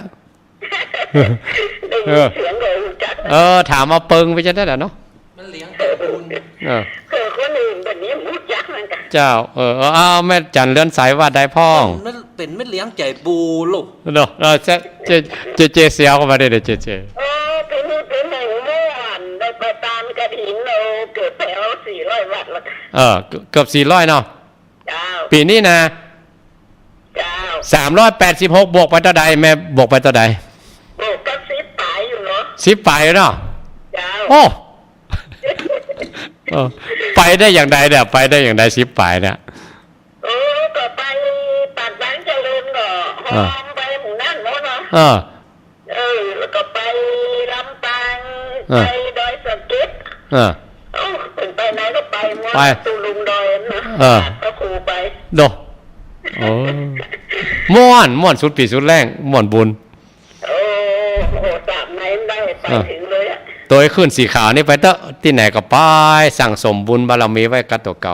ได้ยินเสียงก็ฮู้จัก เออ ถามเอาเปิงไปจะได้แหละเนาะ มันเหลียงแต่บุญ เออ เออ คนอื่นแบบนี้ฮู้จักเหมือนกัน เจ้า เออ เออ เอาแม่จันเรือนใสว่าได้พ่อง มันเป๋นแม่เหลียงใจ๋ปูลูก เนาะ เออ เจ เจ เจ เจเสียวเข้ามาได้เลย เจ เจ เออ ปี๋นี้เป๋นแห่งม่วน ได้ไปตานกฐิน เอาเกือบแถวสี่ร้อยวัดแล้ว เออ เกือบ เกือบสี่ร้อยเนาะ เจ้า ปี๋นี้นะ เจ้า สามร้อยแปดสิบหก บวกไปเต้าใด แม่บวกไปเต้าใด บวกก็สิบป๋ายอยู่เนาะ สิบป๋ายอยู่เนาะ เจ้า โอ้ เออ ไปได้อย่างใดเนี่ย ไปได้อย่างใด สิบป๋ายเนี่ย เออ ก็ไปปากบางเจริญก็ อ่า ฮอมไปหมู่นั่นหมดเนาะ เออ เออ แล้วก็ไปลำปาง อ่า ไปดอยสะเก็ด อ่า เอ้า เปิ้นไปไหนก็ไปหมด ไป ตูลุงดอยนะ เออ พระครูไป โด โอ้ ม่วน ม่วนสุดปี๋สุดแล้ง ม่วนบุญ โอ้โห ตราบไหนได้ไป เออ เถิงเลยอะ โตยขึ้นสีขาวนี่ไปเต๊อะ ตี้ไหนก็ไป สั่งสมบุญบารมีไว้กับตั๋วเก่า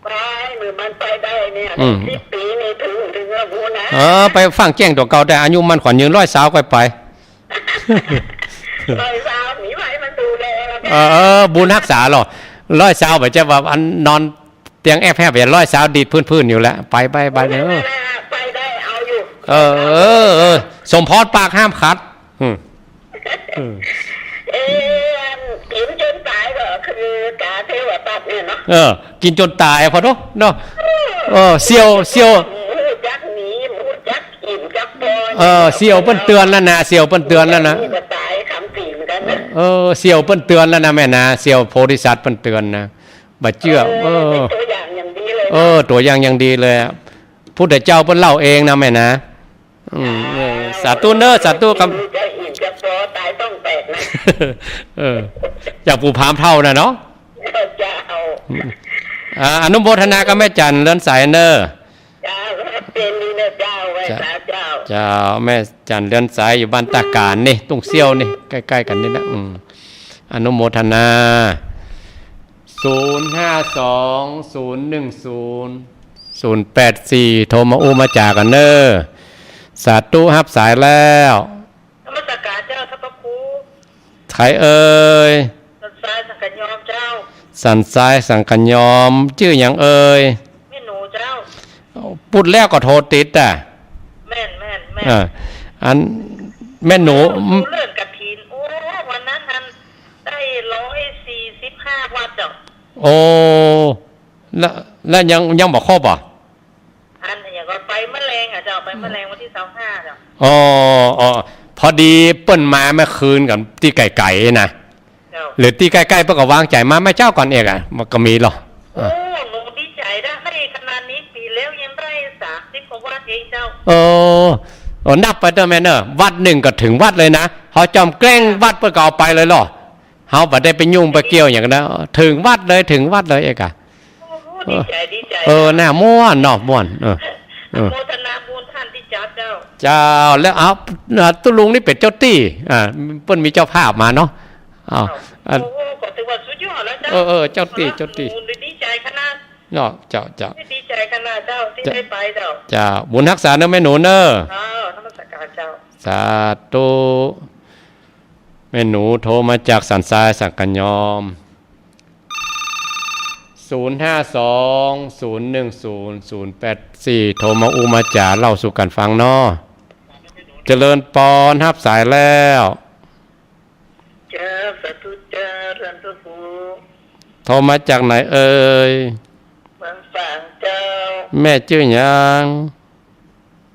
ไป เมื่อมันไปได้เนี่ย อืม สิบปี๋นี่เถิง เถิงแล้วพู้นนะ เออ ไปฟั่งแจ้งตั๋วเก่า แต่อายุมั่นขวัญยืน ร้อยซาว ก้อยไป ร้อยซาว มีไผมันดูแลแล้วนะ เออ เออ บุญฮักษาลอ ร้อยซาว บ่ใจ้ว่าอันนอนเตียงแอบแหบ ร้อยซาว ดีดพื้นๆ อยู่แล้ว ไป ไป ไป เออ ไปได้เอาอยู่ เออ เออ เออ สมพรปากห้ามขัด อืม อืม เออ อันกิ๋นจ๋นต๋ายก็คือต๋าเทวทัตเนี่ยเนาะ เออ กิ๋นจ๋นต๋ายพอเนาะ เนาะ เออ เสี่ยว เสี่ยว ฮู้จักหนี ฮู้จักกิ๋นจักปอน เออ เสี่ยวเปิ้นเตือนแล้วนะ เสี่ยวเปิ้นเตือนแล้วนะ นี่ก็ต๋ายกำปี๋เหมือนกั๋นนะ เออ เสี่ยวเปิ้นเตือนแล้วนะแม่นะ เสี่ยวโพธิสัตว์เปิ้นเตือนนะ บ่าเจื้อ เออ เออ เป๋นตั๋วอย่างอย่างดีเลยนะ เออ ตั๋วอย่างอย่างดีเลยอะ พุทธเจ้าเปิ้นเล่าเองนะแม่นะ อืม เออ สาธุเนอะ สาธุครับ จะอิ่มจะปอต๋ายต้องแตกนะ เออ อย่างปู่พราหมณ์เฒ่าน่ะเนาะ เจ้า อ่า อนุโมทนากับแม่จันทร์เรือนใสเนอะ เจ้า เป๋นดีนะเจ้า ไหว้สาเจ้า เจ้า แม่จันทร์เรือนใสอยู่บ้านตาการนี่ ตุ้งเสี้ยวนี่ ใก้ๆ กั๋นนี่นะ อืม อนุโมทนา ศูนย์ห้าสอง ศูนย์หนึ่งศูนย์ ศูนย์แปดสี่ โทรมาอู้มาจ๋ากั๋นเน่อ สาธุ ฮับสายแล้ว นมัสการเจ้า ต้านพระครู ใผเอ่ย สันทราย สังขยอมเจ้า สันทราย สังขยอม จื้อหยังเอ่ย แม่หนูเจ้า พูดแล้วก็โทรติดอ่ะ แม่น แม่น แม่น อ่า อัน แม่หนู เจ้า ดูเรื่องกฐิน โอ้ วันนั้นนั้นได้ร้อยสี่สิบห้าวัตต์เจ้า โอ้ แล้ว แล้วยัง ยังบ่ครบอ่ะ อันอย่างก็ไปเมือแลงอ่ะเจ้า ไปเมือแลงวันตี้ซาวห้าเจ้า อ๋อ อ๋อ พอดีเปิ้นมาเมื่อคืนกั๋นตี้ไก๋ๆ นะ เจ้า หรือตี้ใก้ๆ เปิ้นก็วางใจ๋มา แม่เจ้าก่อนเอกอ่ะ มันก็มีหรอ โอ้ อ่ะ หนูดีใจ๋นะ ได้ขนาดนี้ ปี๋แล้วยังได้สามสิบกว่าวัตต์เองเจ้า เออ เออ นับไปเต๊อะแม่เนอะ วัตต์นึ่งก็เถิงวัตต์เลยนะ เฮาจ่อมแกล้งวัตต์เปิ้นก็เอาไปเลยหรอ เฮาบ่ได้ไปยุ่งไปเกี่ยวหยังนะ เถิงวัตต์เลย เถิงวัตต์เลยเอกอะ โอ้โห ดีใจ๋ ดีใจ๋ เออ น่าม่วนเนาะ ม่วน เออ เออ อนุโมทนาบุญต้านตี้จัดเจ้า เจ้า แล้วเอา อ่า ตุ๊ลุงนี่เป๋นเจ้าตี้ อ่า เปิ้นมีเจ้าภาพมาเนาะ เอา เจ้า อัน โอ้โห ก็ถือว่าสุดยอดแล้วเจ้า เออ เออ เจ้าตี้ เจ้าตี้ หนูดีใจ๋ขนาด เนาะ เจ้า เจ้า ดีใจ๋ขนาดเจ้า ตี้ได้ไปเจ้า เจ้า บุญฮักษาเนอะแม่หนูเนอะ เออ นมัสการเจ้า สาธุ แม่หนูโทรมาจากสันทรายสังขยอม ศูนย์ห้าสอง ศูนย์หนึ่งศูนย์ ศูนย์แปดสี่ โทรมาอู้มาจ๋าเล่าสู่กั๋นฟังเนาะ เจริญปอน ฮับสายแล้ว เจ้า สาธุเจ้า ต้านพระครู โทรมาจากไหนเอ่ย เมืองฝางเจ้า แม่จื้อหยัง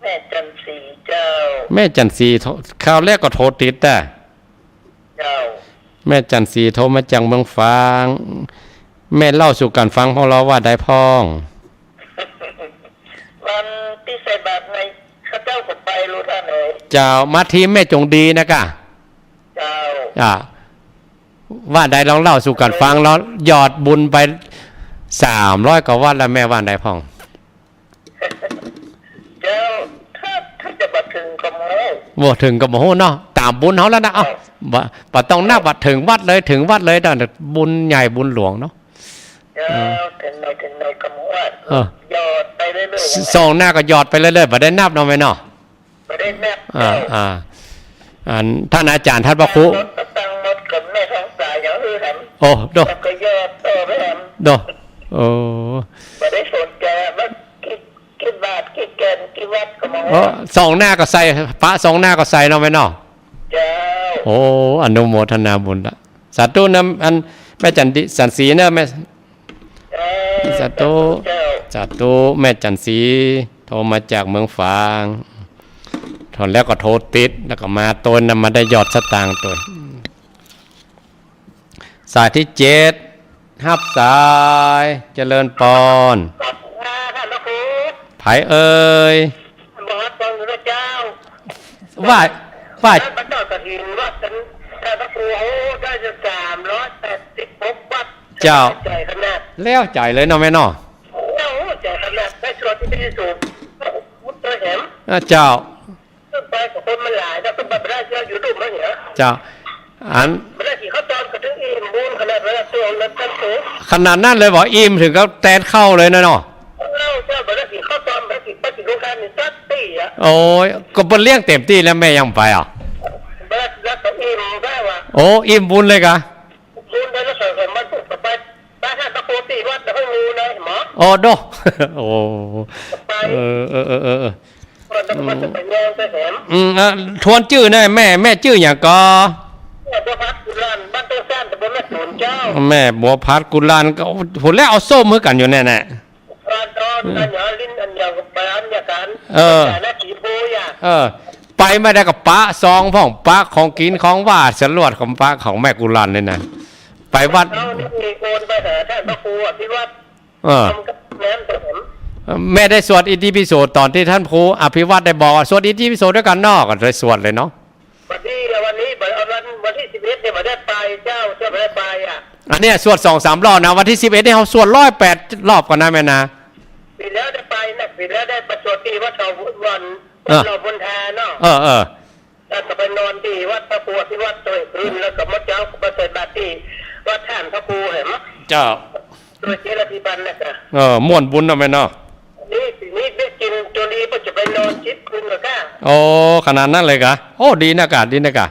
แม่จันทร์ศรีเจ้า แม่จันทร์ศรี โทร คราวแรกก็โทรติดอะ เจ้า แม่จันทร์ศรีโทรมาจากเมืองฝาง แม่เล่าสู่กั๋นฟังพ่องลอว่าใดพ่อง วันตี้ใส่บาตรใน เข้าเจ้าก็ไปรู้ต้านเอ่ย เจ้า มาทีมแม่จงดีนะกะ เจ้า อ่ะ ว่าใดลองเล่าสู่กั๋นฟัง แล้วยอดบุญไปสามร้อยกว่าวัตต์แล้ว แม่ว่าใดพ่อง เจ้า ถ้า ถ้าจะบ่เถิงก็บ่ฮู้ บ่เถิงก็บ่ฮู้เนาะ ต๋ามบุญเฮาแล้วนะ เอ้า เจ้า บ่ บ่ต้องนับว่าเถิงวัตต์เลย เถิงวัตต์เลย แต่บุญใหญ่บุญหลวงเนาะ เจ้า เออ เถิงไหน เถิงไหนก็บ่ฮู้ เออ ยอดไปเรื่อยๆ ส่องหน้าก็ยอดไปเรื่อยๆ บ่ได้นับเนาะแม่เนาะ บ่ได้นับ อ่า เจ้า อ่า อันต้านอาจ๋ารย์ต้านพระครู รถก็ตั้งหมดกับแม่ทองสาอย่างอื่นหัน โอ้ โด แล้วก็ยอดต่อไปหัน โด โอ้ บ่ได้สนใจ๋ว่ากี่ กี่บาท กี่แก่น กี่วัตต์ก็บ่ฮู้ โอ้ ส่องหน้าก็ใส่ ปะส่องหน้าก็ใส่เนาะแม่เนาะ เจ้า โอ้ อนุโมทนาบุญละ สาธุนะ อันแม่จันทร์ศรี จันทร์ศรีเนอะแม่ เจ้า สาธุ เจ้า สาธุ แม่จันทร์ศรีโทรมาจากเมืองฝาง โทรแล้วก็โทรติด แล้วก็มาตวยนะ มาได้ยอดสตางค์ตวย สายตี้เจ็ด ฮับสาย เจริญปอน อ่า ต้านพระครู ใผเอ่ย หมอตรงอยู่นะเจ้า ว่า ว่า แล้วมาทอดกฐินวัดกัน ต้านพระครู โอ้ ได้จะสามร้อยแปดสิบหกวัตต์ เจ้า ใจ๋ขนาด แล้วใจ๋เลยเนาะแม่เนาะ โอ้ ใจ๋ขนาด ได้ส่วนตี้ดีตี้สุด อ่า เจ้า ขึ้นไปกับคนมันหลาย แล้วขึ้นไปบ่ได้ เจ้า อยู่ลุ่มมันเนี่ย เจ้า อัน บ่ได้กิ๋นข้าวตอนก็ถึงอิ่มบุญขนาดนั้น ตัวนั้นท่านสูง ขนาดนั้นเลยบ่ อิ่มเถิงกับแตนข้าวเลยนะเนาะ เออ เจ้า บ่ได้กิ๋นข้าวตอน บ่ได้กิ๋น บ่ได้กิ๋นโรงทานนี่สักตี้อะ โอ้ย ก็เปิ้นเลี้ยงเต็มตี้แล้ว แม่ยังไปอ่ะ บ่ได้ แล้วก็อิ่มได้ว่ะ โอ้ อิ่มบุญเลยกะ บุญได้ แล้วก็มันก็ไป ไปหาพระครูตี้วัดแล้วค่อยมูเลยหมอ อ๋อ โด โอ้ ไป เออ เออ เออ เออ เออ มันจะ มันจะไปแยงไปแหม อืม อ่ะ ทวนจื้อหน่อย แม่ แม่จื้อหยังก่อ แม่บัวพัดกุลาลย์ บ้านต้นซาน ตำบลแม่ตูน เจ้า แม่บัวพัดกุลาลย์ ก็ โห แล้วเอาส้มหื้อกั๋นอยู่แน่ๆ ตอน ตอน อืม อันเดียวลิ้นอันเดียวกับปานเดียวกั๋น เออ แต่ละสีโพธิ์อะ เออ ไปมาได้ก็ปะซองพ่อง ปะของกิ๋นของหว้าสลวดของปะของแม่กุลาลย์นี่นะ ไปวัด เอานี่มีโอนไปหาท่านพระครูอภิวัตร เออ ทำกับแม่นแต่ผม แม่ได้สวดอิติปิโสต๋อนตี้ท่านครูอภิวัตรได้บอกว่า สวดอิติปิโสด้วยกั๋นเนาะ ก็ได้สวดเลยเนาะ วันที่ วันนี้ วัน วันที่สิบเอ็ดเนี่ย บ่ได้ไปเจ้า เจ้าบ่ได้ไปอะ อันเนี้ยสวดสองสามรอบนะ วันที่สิบเอ็ดนี่เฮาสวดร้อยแปดรอบก่อนนะแม่นะ ปี๋แล้วได้ไปนะ ปี๋แล้วได้ไปสวดตี้วัดเขาวัน เออ วัดเขาบุญทาเนาะ เออ เออ แล้วก็ไปนอนตี้วัดพระครูอภิวัตรตอนคืน แล้วก็มื้อเจ๊าก็ไปใส่บาตรตี้วัดท่านพระครูแหม เจ้า โดยเจริญพิพันธ์นะจ๊ะ เออ ม่วนบุญเนาะแม่เนาะ นี่ นี่ได้กิ๋นโจดี ก็จะไปนอนชิดคืนเลยก้า โอ้ ขนาดนั้นเลยกะ โอ้ ดีนะกะ ดีนะกะ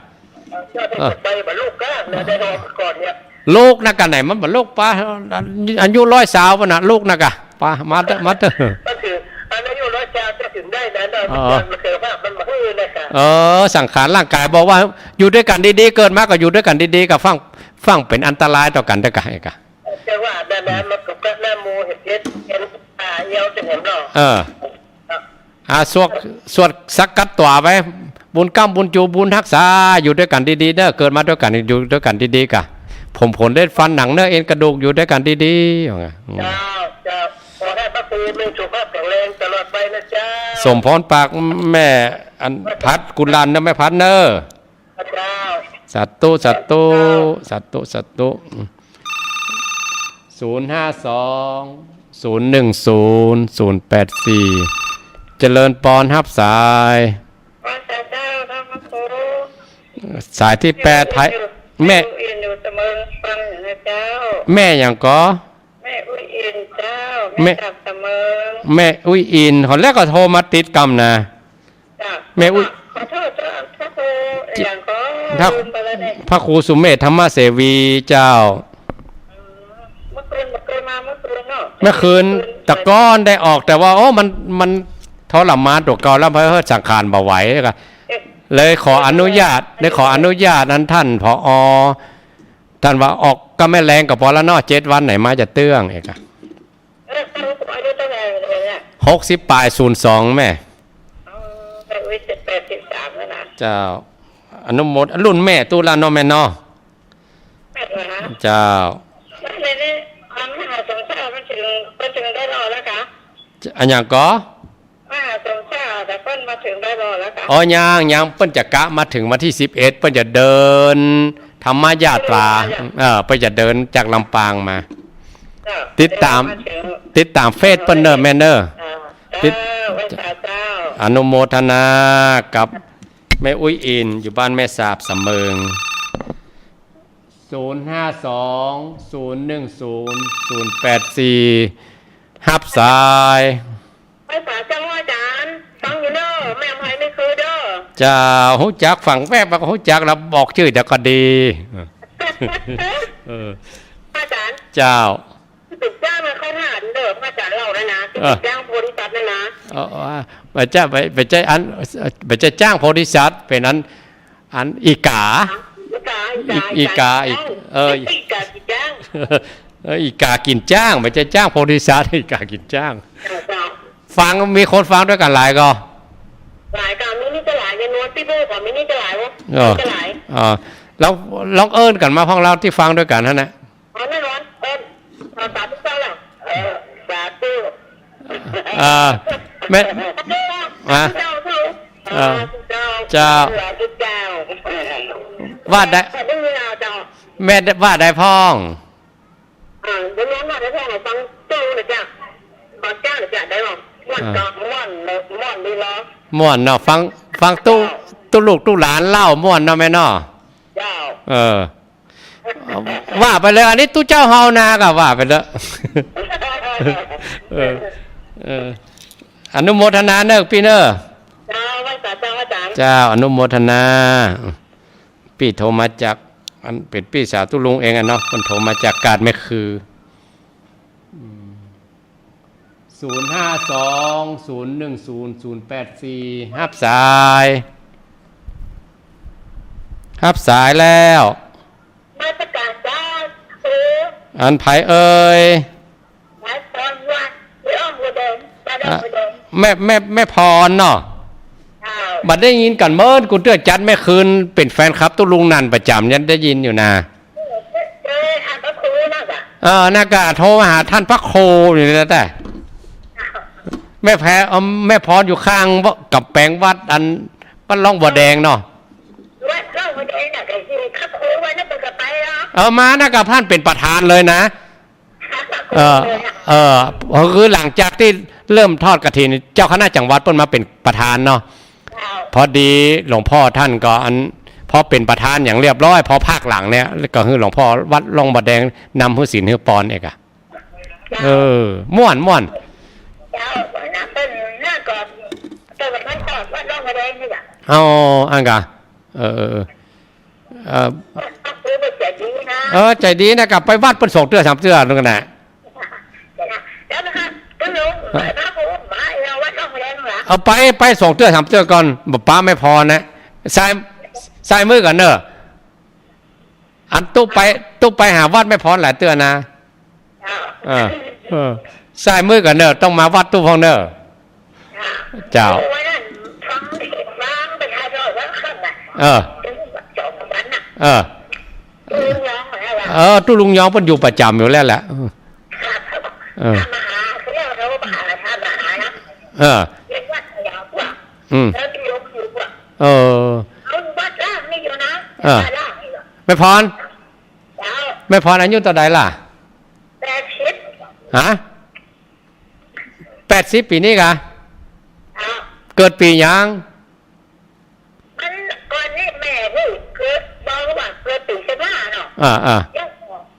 เจ้าได้ เออ ไปบ่ลูกก้า แล้วได้นอนก่อนเนี่ย ลูกนะกะไหนมันบ่ลูกปะ อายุร้อยซาวปะนะ ลูกนะกะ ปะ มาเต๊อะ มาเต๊อะ ก็คือ อันอายุร้อยซาวจะถึงได้นะ ได้ อ๋อ มันเกิดภาพมันบ่ฮื้อนะกะ เออ สังขารร่างกายบอกว่า อยู่ด้วยกั๋นดีๆ เกิดมาก็อยู่ด้วยกั๋นดีๆ กะฟั่ง ฟั่งเป๋นอันตรายต่อกั๋นเต๊อะกะ เอ๊ะกะ จังหวะนั้นนะ มันก็กะหน้าหมู่เห็นเห็น เห็นตาเอี้ยวจะเห็นเนาะ เออ อ่า สวด สวดสกัดตั๋วไป บุญก๊ำบุญจู บุญฮักษา อยู่ด้วยกั๋นดีๆ เน่อ เกิดมาด้วยกั๋น อยู่ด้วยกั๋นดีๆ กะ ผมขนเล็บฟันหนังเนื้อเอ็นกระดูก อยู่ด้วยกั๋นดีๆ ว่างั้น อืม เจ้า เจ้า ขอให้พระครูมีสุขภาพแข็งแรงตลอดไปนะเจ้า สมพรปากแม่ อัน พัดกุลาลย์เน่อ แม่พัดเน่อ เจ้า สาธุ สาธุ เจ้า สาธุ สาธุ ศูนย์ห้าสอง ศูนย์หนึ่งศูนย์ ศูนย์แปดสี่ เจริญปอน ฮับสาย ว่าแต่เจ้า ท่านพระครู สายตี้แปด อยู่ ไผ อยู่ แม่ อยู่ อยู่เสมิงฟังอยู่นะเจ้า แม่หยังก่อ แม่อุ๊ยอินเจ้า แม่ แม่จากเสมิง แม่อุ๊ยอิน หนแล้วก็โทรมาติดกำนะ จ้ะ แม่อุ๊ย ขอโทษเจ้า พระครู อย่างก็ พระ ลืมไปแล้วเนี่ย พระครูสุเมธธรรมเสวีเจ้า อืม เมื่อคืน เมื่อคืนมา เมื่อคืนเนาะ เมื่อคืน เมื่อคืน ตะก้อนได้ออก แต่ว่า โอ้ มัน มันทรมานตั๋วเก่าแล้ว เพราะสังขารบ่ไหว แล้วก็ เอ๊ะ เลยขออนุญาต เลยขออนุญาตนั้นท่าน ผอ. ท่านว่าออกก็แม่แรงก็ปอแล้วเนาะ เจ็ดวันไหนมาจะเตื้องเอ๊ะกะ เออ ท่านอายุเท่าไหร่เลยอะ หกสิบป๋าย ศูนย์สอง แม่ อ๋อ แม่อุ๊ยจะแปดสิบสามแล้วนะ เจ้า อนุโมท รุ่นแม่ตุ๊ละเนาะแม่เนาะ แม่เหรอคะ เจ้า แล้วในนี้ ความมหาสงฆ์เจ้ามันถึง มันถึงได้รอดแล้วคะ อันหยังก่อ มหาสงฆ์เจ้า แต่เปิ้นมาถึงได้รอดแล้วคะ อ๋อ ยัง ยัง เปิ้นจะกะมาถึงวันตี้สิบเอ็ด เปิ้นจะเดินธรรมยาตรา เดินธรรมยาตรา เออ เปิ้นจะเดินจากลำปางมา เจ้า ติดต๋าม เดินมาถึง ติดต๋ามเฟซเปิ้นเน่อแม่เน่อ อ่า ติด เจ้า ไหว้สาเจ้า อนุโมทนากับแม่อุ๊ยอิน อยู่บ้านแม่สาบเสมิง ศูนย์ห้าสอง ศูนย์หนึ่งศูนย์ ศูนย์แปดสี่ ฮับสาย ไหว้สาเจ้าอาจ๋ารย์ ฟังอยู่เน่อ แม่อำไพไม่คือเด้อ เจ้า ฮู้จัก ฟังแวบมาก็ฮู้จักแล้ว บอกจื้อเดี๋ยวก็ดี เออ อาจ๋ารย์ เจ้า สิบเก้านะ เข้าฐานเด้อ พระอาจ๋ารย์เล่าแล้วนะ เออ สิบเก้าโพธิสัตว์นั่นนะ เออ เออ บ่ใจ้ บ่ บ่ใจ้อัน บ่ใจ้จ๊างโพธิสัตว์ เป๋นอัน อันอีก๋า อีก๋า อีก๋า อีก๋า อีก๋า อีก๋า เออ อีก๋ากิ๋นจ๊าง เออ อีก๋ากิ๋นจ๊าง บ่ใจ้จ๊างโพธิสัตว์ อีก๋ากิ๋นจ๊าง เออ เจ้า ฟัง มีคนฟังด้วยกั๋นหลายก่อ หลายก่อ มีนี่จะหลาย ยายนวล ตี้เบ้อก่อ มีนี่จะหลายวะ เออ จะหลาย เออ แล้วลองเอิ้นกั๋นมาพ่องเฮาตี้ฟังด้วยกั๋นหั้นนะ อ๋อ แน่นอน เออ เอาสาธุเจ้าล่ะ เออ สาธุ เออ แม่ สาธุ อ่ะ สาธุเจ้า เออ สาธุเจ้า เจ้า สาธุเจ้า ว่าได้ สาธุเจ้า แม่ว่าได้พ่อง อ่า เดี๋ยวน้องว่าได้พ่อง ฟังเจ้าเลยจ้ะ ขอเจ้าเลยจ้ะ ได้หรอ ม่วน อ่า จอมม่วนเลย ม่วนดี เหรอ ม่วนเนาะ ฟัง ฟังตุ๊ ตุ๊ลูกตุ๊หลานเล่าม่วนเนาะแม่เนาะ เจ้า เออ ว่าไปเลย อันนี้ตุ๊เจ้าเฮานา ก็ว่าไปเลย เออ เออ อนุโมทนาเนอะปี้เนอะ เจ้า ไหว้สาเจ้าอาจ๋ารย์ เจ้า อนุโมทนา ปี้โทรมาจาก อันเป๋นปี้สาวตุ๊ลุงเองอะเนาะ เปิ้นโทรมาจากกาดแม่คือ อืม ศูนย์ห้าสอง ศูนย์หนึ่งศูนย์ ศูนย์แปดสี่ ฮับสาย ฮับสายแล้ว มาจากกาดเจ้า เออ อันใผเอ่ย แม่พรวัด ที่อ้อมหัวแดง บ้านอ้อมหัวแดง อ่ะ แม่ แม่ แม่พรเนาะ เจ้า บ่ได้ยินกั๋นเมิน กูเตื้อจั๊ดแม่คืน เป๋นแฟนคลับตุ๊ลุงนันประจ๋ำ ยังได้ยินอยู่นา เออ เออ อ่ะ พระครูนั่นน่ะ เออ นาก็โทรมาหาต้านพระครูอยู่นี่แหละ แต่ เจ้า แม่แพ เอ่อ แม่พรอยู่ข้างกำแปงวัด อันวัดร่องบัวแดงเนาะ วัดร่องบัวแดงน่ะ ก็คือพระครูวัดนั่นเปิ้นก็ไปเนาะ เออ มานาก็ต้านเป๋นประธานเลยนะ เออ เออ ก็คือหลังจากตี้เริ่มทอดกฐิน เจ้าคณะจังหวัดเปิ้นมาเป๋นประธานเนาะ เจ้า พอดีหลวงพ่อต้านก็อัน พอเป๋นประธานอย่างเรียบร้อย พอภาคหลังเนี่ย ก็หื้อหลวงพ่อวัดร่องบัวแดงนำหื้อศีลหื้อปอนเองอะ เจ้า เออ ม่วน ม่วน เจ้า วันนั้นเปิ้นน่าก็ เปิ้นก็ทอดวัดร่องบัวแดงนี่แหละ อ๋อ อันกะ เออ เออ เออ เออ เปิ้นใจ๋ดีนะ เออ ใจ๋ดีนะ ก็ไปวัดเปิ้นสองเตื้อสามเตื้อนั่นแหละ เดี๋ยวนะ แล้วนะคะ ตุ๊ลุง เออ ไปพระครูมา เอาวัดร่องบัวแดงเหรอ เอาไป ไปสองเตื้อสามเตื้อก่อน บ่ปะแม่พรนะ ซ้าย ซ้ายมือก่อนเนอะ อันตุ๊ไป ตุ๊ไปหาวัดแม่พรหลายเตื้อนะ เจ้า เออ เออ ซ้ายมือก่อนเนอะ ต้องมาวัดตุ๊พ่องเนอะ เจ้า เจ้า วันนั้นฟังเทศน์ฟังไปถ่ายทอดวันค่ำน่ะ เออ สองวันน่ะ เออ ตุ๊ลุงยองน่ะ เออ ตุ๊ลุงยองเปิ้นอยู่ประจ๋ำอยู่แล้วแหละ เออ พระมหา เขาเรียกว่าพระมหา พระมหานะ เออ เรียกวัดยาวกว่า อืม แล้วตุ๊ลุงอยู่กว่า เออ เอาวัดล่างนี่อยู่นะ เออ วัดล่างนี่อยู่ แม่พร เจ้า แม่พรอายุเต้าใดล่ะ แปดสิบ ฮะ แปดสิบ ปี๋นี้กะ เจ้า เกิดปี๋หยัง มันก่อนนี้แม่ฮู้เกิด บอกว่าเกิดปี๋สิบห้าเนาะ อ่า อ่า แล้ว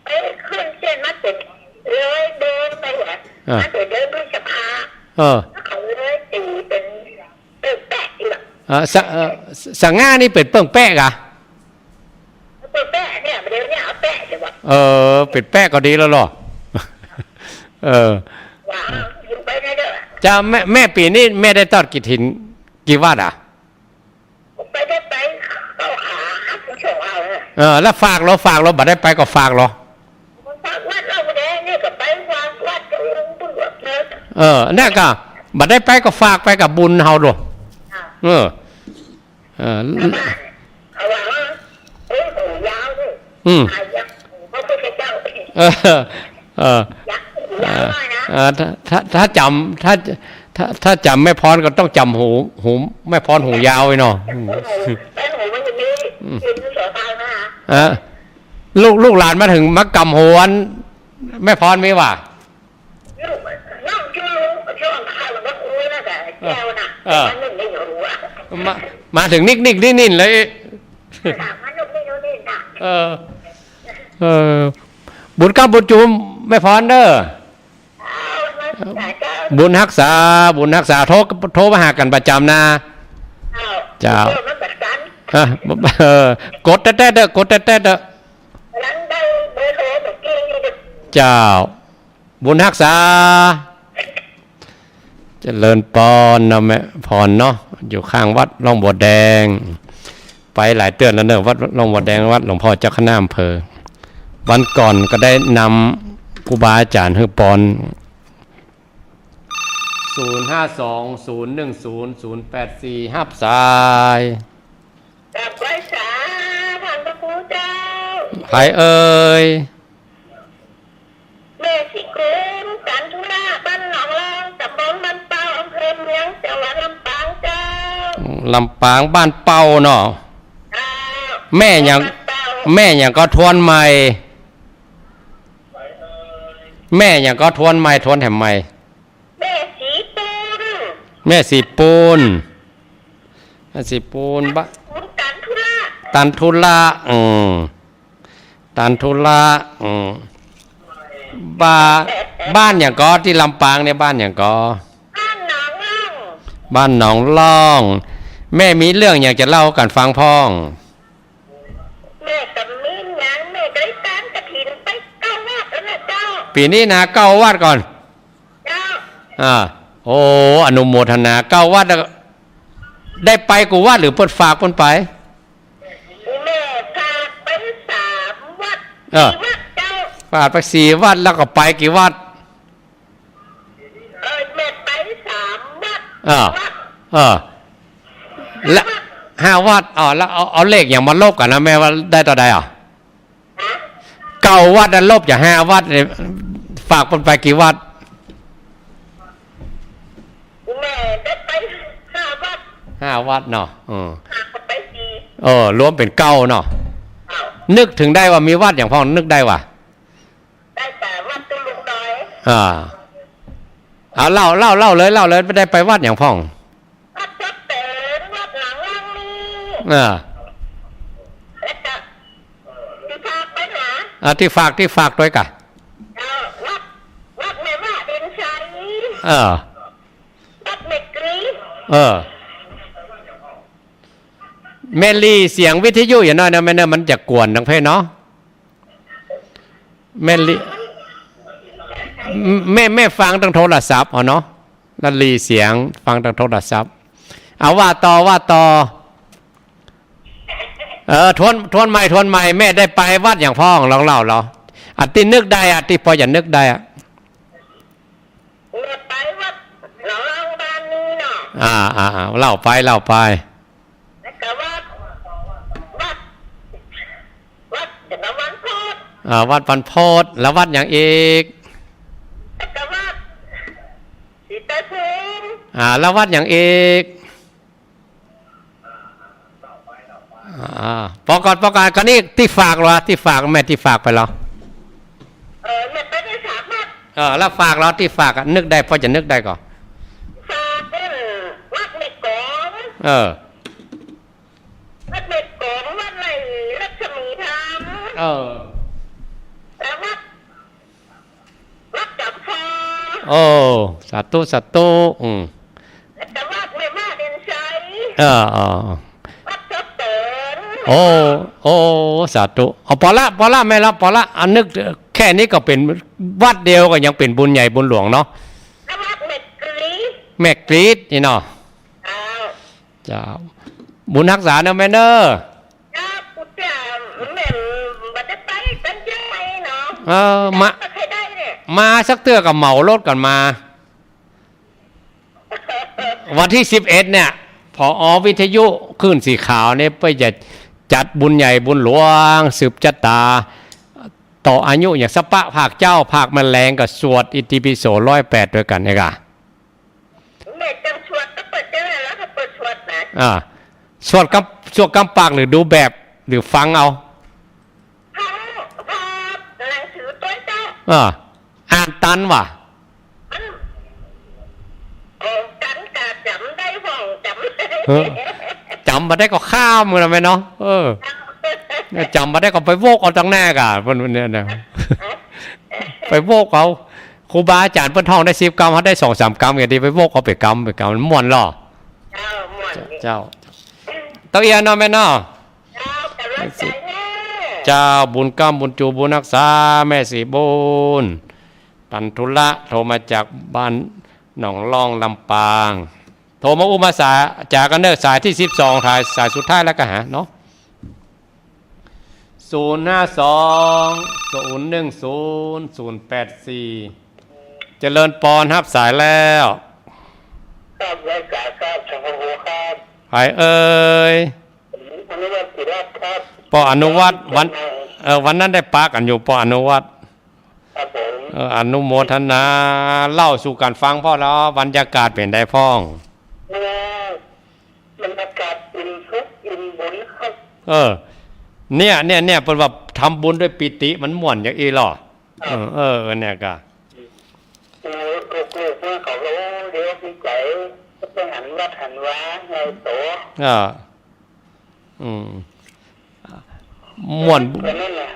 ไปขึ้นเส้นมาเป๋นเลยเดือนไปหัว อ่า มาเป๋นเดือนพฤษภา เออ แล้วเขาเลยตีเป๋นเปิ้งแปะอีกอะ เออ สะ เออ สะง่านี่เป๋นเปิ้งแปะกะ เปิ้งแปะเนี่ย เดี๋ยวเนี่ยเอาแปะดีกว่า เออ เป๋นแปะก็ดีแล้วเหรอ เออ ว่าอยู่ไปเรื่อยๆ เจ้า แม่ แม่ปี๋นี้แม่ได้ทอดกฐินกี่วัดอะ ไปได้ไปเข้าหาผู้ชมเอาน่ะ เออ แล้วฝากลอ ฝากลอ บ่ได้ไปก็ฝากลอ ฝากวัดร่องบัวแดงนี่ก็ไปฝากวัดเจ้าลุงปุ้นวัดเนอะ เออ นั่นก็ บ่ได้ไปก็ฝากไปกับบุญเฮาลอ อ่า เออ เออ เอาว่า เอ้ย หูยาวด้วย อืม อ่ะ ยัง พระพุทธเจ้า เออ เออ ยังหูยาวหน่อยนะ เออ ถ้า ถ้า ถ้าจ๋ำ ถ้า ถ้า ถ้าจ๋ำแม่พรก็ต้องจ๋ำหู หู แม่พรหูยาวไอ้เนาะ อืม แม่หูมันจะมี อืม กินโสภามา เออ ลูก ลูกหลานมาเถิงมาจ๋ำหูอันแม่พรมีหว่า ลูก น้องชื่อลุง ชื่อข้าหลวงพ่อคูณนะ แต่แก้วน่ะ เออ มันนึ่งในหัว มา มาเถิงนิกๆ นิ่นๆ เลย ถามว่าลูกไม่รู้นี่น่ะ เออ เออ บุญเกล้าบุญจุมแม่พรเด้อ เอา บุญฮักษา บุญฮักษา โทร โทรมาหากั๋นประจ๋ำนะ เอา เจ้า เดี๋ยวมันประสาน อ่ะ เออ กดแต๊ๆ เด้อ กดแต๊ๆ เด้อ หลังได้เบอร์โทรเมื่อกี้นี่เด้อ เจ้า บุญฮักษา เจริญปอนเนาะ แม่พรเนาะ อยู่ข้างวัดร่องบัวแดง ไปหลายเตื้อแล้วเนอะ วัดร่องบัวแดง วัดหลวงพ่อเจ้าคณะอำเภอ วันก่อนก็ได้นำครูบาอาจ๋ารย์หื้อปอน ศูนย์ห้าสอง ศูนย์หนึ่งศูนย์ ศูนย์แปดสี่ ฮับสาย กราบไหว้สา ท่านพระครูเจ้า ใผเอ่ย แม่ศรีกุล จันทุรา บ้านหนองลาว ตำบลบ้านเป้า อำเภอเมือง จังหวัดลำปางเจ้า ลำปาง บ้านเป้าเนาะ เจ้า แม่หยัง บ้านเป้า แม่หยังก็ทวนใหม่ แม่หยังก็ทวนใหม่ ทวนแถมใหม่ แม่ศรีกุล แม่ศรีปูน แม่ศรีปูน บ้าน ตันธุระ ตันธุระ อืม ตันธุระ อืม บ้า- บ้านหยังก่อ ตี้ลำปางเนี่ย บ้านหยังก่อ บ้านหนองล่อง บ้านหนองล่อง แม่มีเรื่องหยังจะเล่ากั๋นฟังพ่อง แม่ก็มีหยัง แม่ได้ตานกฐินไปเก้าวัดแล้วนะเจ้า ปี๋นี้นะ เก้าวัดก่อ เจ้า อ่า โอ้ อนุโมทนา เก้าวัดแล้ว ได้ไปกู้วัดหรือเปิ้นฝากเปิ้นไป แม่ฝากไปสามวัด เออ สี่วัดเจ้า ฝากไปสี่วัด แล้วก็ไปกี่วัด เออ แม่ไปสามวัด อ่า วัด เออ และ ห้าวัด ห้าวัด อ๋อ แล้วเอา เอาเลขหยังมาลบกั๋นนะ แม่ว่าได้เต้าใดอ่ะ ฮะ เก้าวัดนะ ลบจากห้าวัดเนี่ย ฝากเปิ้นไปกี่วัด แม่ได้ไปห้าวัด ห้าวัดเนาะ อืม ฝากไปสี่ เออ รวมเป๋นเก้าเนาะ เก้า นึกเถิงได้ว่ามีวัดหยังพ่อง นึกได้ว่า ได้แต่วัดตุ๊ลุงดอย อ่า เอาเล่า เล่า เล่าเลย เล่าเลย ได้ไปวัดหยังพ่อง วัดทรัพย์เสริญ วัดหนองล่องนี่ อ่า แล้วก็ตี้ฝากไปหา อ่า ตี้ฝาก ตี้ฝากตวยก่ะ เออ วัด วัดแม่ว่าเด่นชัย เออ วัดแม่กรีด เออ แม่หลีเสียงวิทยุอย่าน้อยนะแม่เนอะ มันจะกวนตังเพศเนาะ แม่หลี แม่ แม่ฟังตังโทรศัพท์เอาเนาะ ละหลีเสียงฟังตังโทรศัพท์ เอาว่าต่อ ว่าต่อ เออ ทวน ทวนใหม่ ทวนใหม่ แม่ได้ไปวัดหยังพ่อง ลองเล่าเล่า อันตี้นึกได้อะ ตี้พอจะนึกได้อะ แม่ไปวัดหนองล่องบ้านนี่เนาะ อ่า อ่า อ่า เล่าไป เล่าไป แล้วก็วัด วัด วัดเดี๋ยวนะ วันโพธิ์ อ่า วัดวันโพธิ์ แล้ววัดหยังอีก แล้วก็วัดศรีไตรภูมิ อ่า แล้ววัดหยังอีก อ่า ปอก่อน ปอก่อน กะนี้ตี้ฝากเหรอ ตี้ฝาก แม่ตี้ฝากไปเหรอ เออ แม่ไปได้สามวัด เออ แล้วฝากเหรอ ตี้ฝากอะ นึกได้ พอจะนึกได้ก่อ ฝากเป็นวัดแม่กลอง เออ วัดแม่กลอง วัดไร่รัศมีธรรม เออ แล้ววัด วัดจำปา โอ้ สาธุ สาธุ อืม แล้วก็วัดแม่ว่าเด่นชัย เออ เออ วัดทรัพย์เสริญ โอ้ โอ้ สาธุ เอา ปอละ ปอละ แม่ละ ปอละ อันนึกแค่นี้ก็เป๋นวัดเดียวก็ยังเป๋นบุญใหญ่บุญหลวงเนาะ แล้ววัดแม่กรีด แม่กรีดนี่เนาะ เจ้า เจ้า บุญฮักษาเนอะแม่เนอะ ครับ กูจะแม่นบ่ได้ไปกันจังไหนเนาะ เออ มา บ่เคยได้เนี่ย มาสักเตื้อก็เหมารถกั๋นมา วันตี้สิบเอ็ดเนี่ย ผอ.วิทยุคลื่นสีขาวเนี่ย เปิ้นจะจัดบุญใหญ่บุญหลวง สืบจะต๋า ต่ออายุอย่างสะเปาะภาคเจ๊า ภาคแมลงก็สวดอิติปิโสร้อยแปดตวยกั๋นเนี่ยก่ะ แม่จำสวดก็เปิ้นจะได้แล้ว ถ้าเปิ้นสวดนะ อ่า สวดกำ สวดกำปากหรือดูแบบ หรือฟังเอา ฟัง ฟังหนังสือตวยเจ้า อ่า อ่านตันว่ะ มัน เออ ตันกะจ๋ำได้พ่อง จ๋ำ เออ จ๋ำบ่ได้ก็ข้ามมันนะแม่เนาะ เออ จ๋ำบ่ได้ก็ไปโวกเอาตังแน่ก่ะ เปิ้นเนี่ยนะ ไปโวกเอา ครูบาอาจ๋ารย์เปิ้นท่องได้สิบกำ เฮาได้สองสามกำ อย่างนี้ไปโวกเอาเป๋นกำ เป๋นกำ มันม่วนลอ เจ้า ม่วน เจ้า เต้าเอียนเนาะแม่เนาะ เจ้า กำลังใจ๋แม่ เจ้า บุญกำบุญจูบุญฮักษา แม่ศรีบุญ ตันธุระ โทรมาจากบ้านหนองล่อง ลำปาง โทรมาอู้มาจ๋า จ๋ากั๋นเน่อ สายตี้สิบสอง สาย สายสุดท้ายแล้วก็หาเนาะ ศูนย์ห้าสอง ศูนย์หนึ่งศูนย์ ศูนย์แปดสี่ เจริญปอน ฮับสายแล้ว ครับ อาจ๋ารย์ครับ สวัสดีครับ ใผเอ่ย อนุวัฒน์ ศิรัตน์ครับ ปออนุวัฒน์ วัน เอ่อ วันนั้นได้ปะกั๋นอยู่ ปออนุวัฒน์ ครับผม เออ อนุโมทนา เล่าสู่กั๋นฟังพ่องแล้ว บรรยากาศเป๋นใดพ่อง เออ บรรยากาศอิ่มสุขอิ่มบุญครับ เออ เนี่ย เนี่ย เนี่ย เปิ้นว่าทำบุญด้วยปีติมันม่วนอย่างอี้ลอ ครับ เออ เออ เนี่ยก่ะ เออ ลูกๆ เปิ้นเขาก็ โอ้ เดี๋ยวดีใจ๋ เปิ้น อันว่าไงโต อ่า อืม ม่วน ก็นั่นแหละ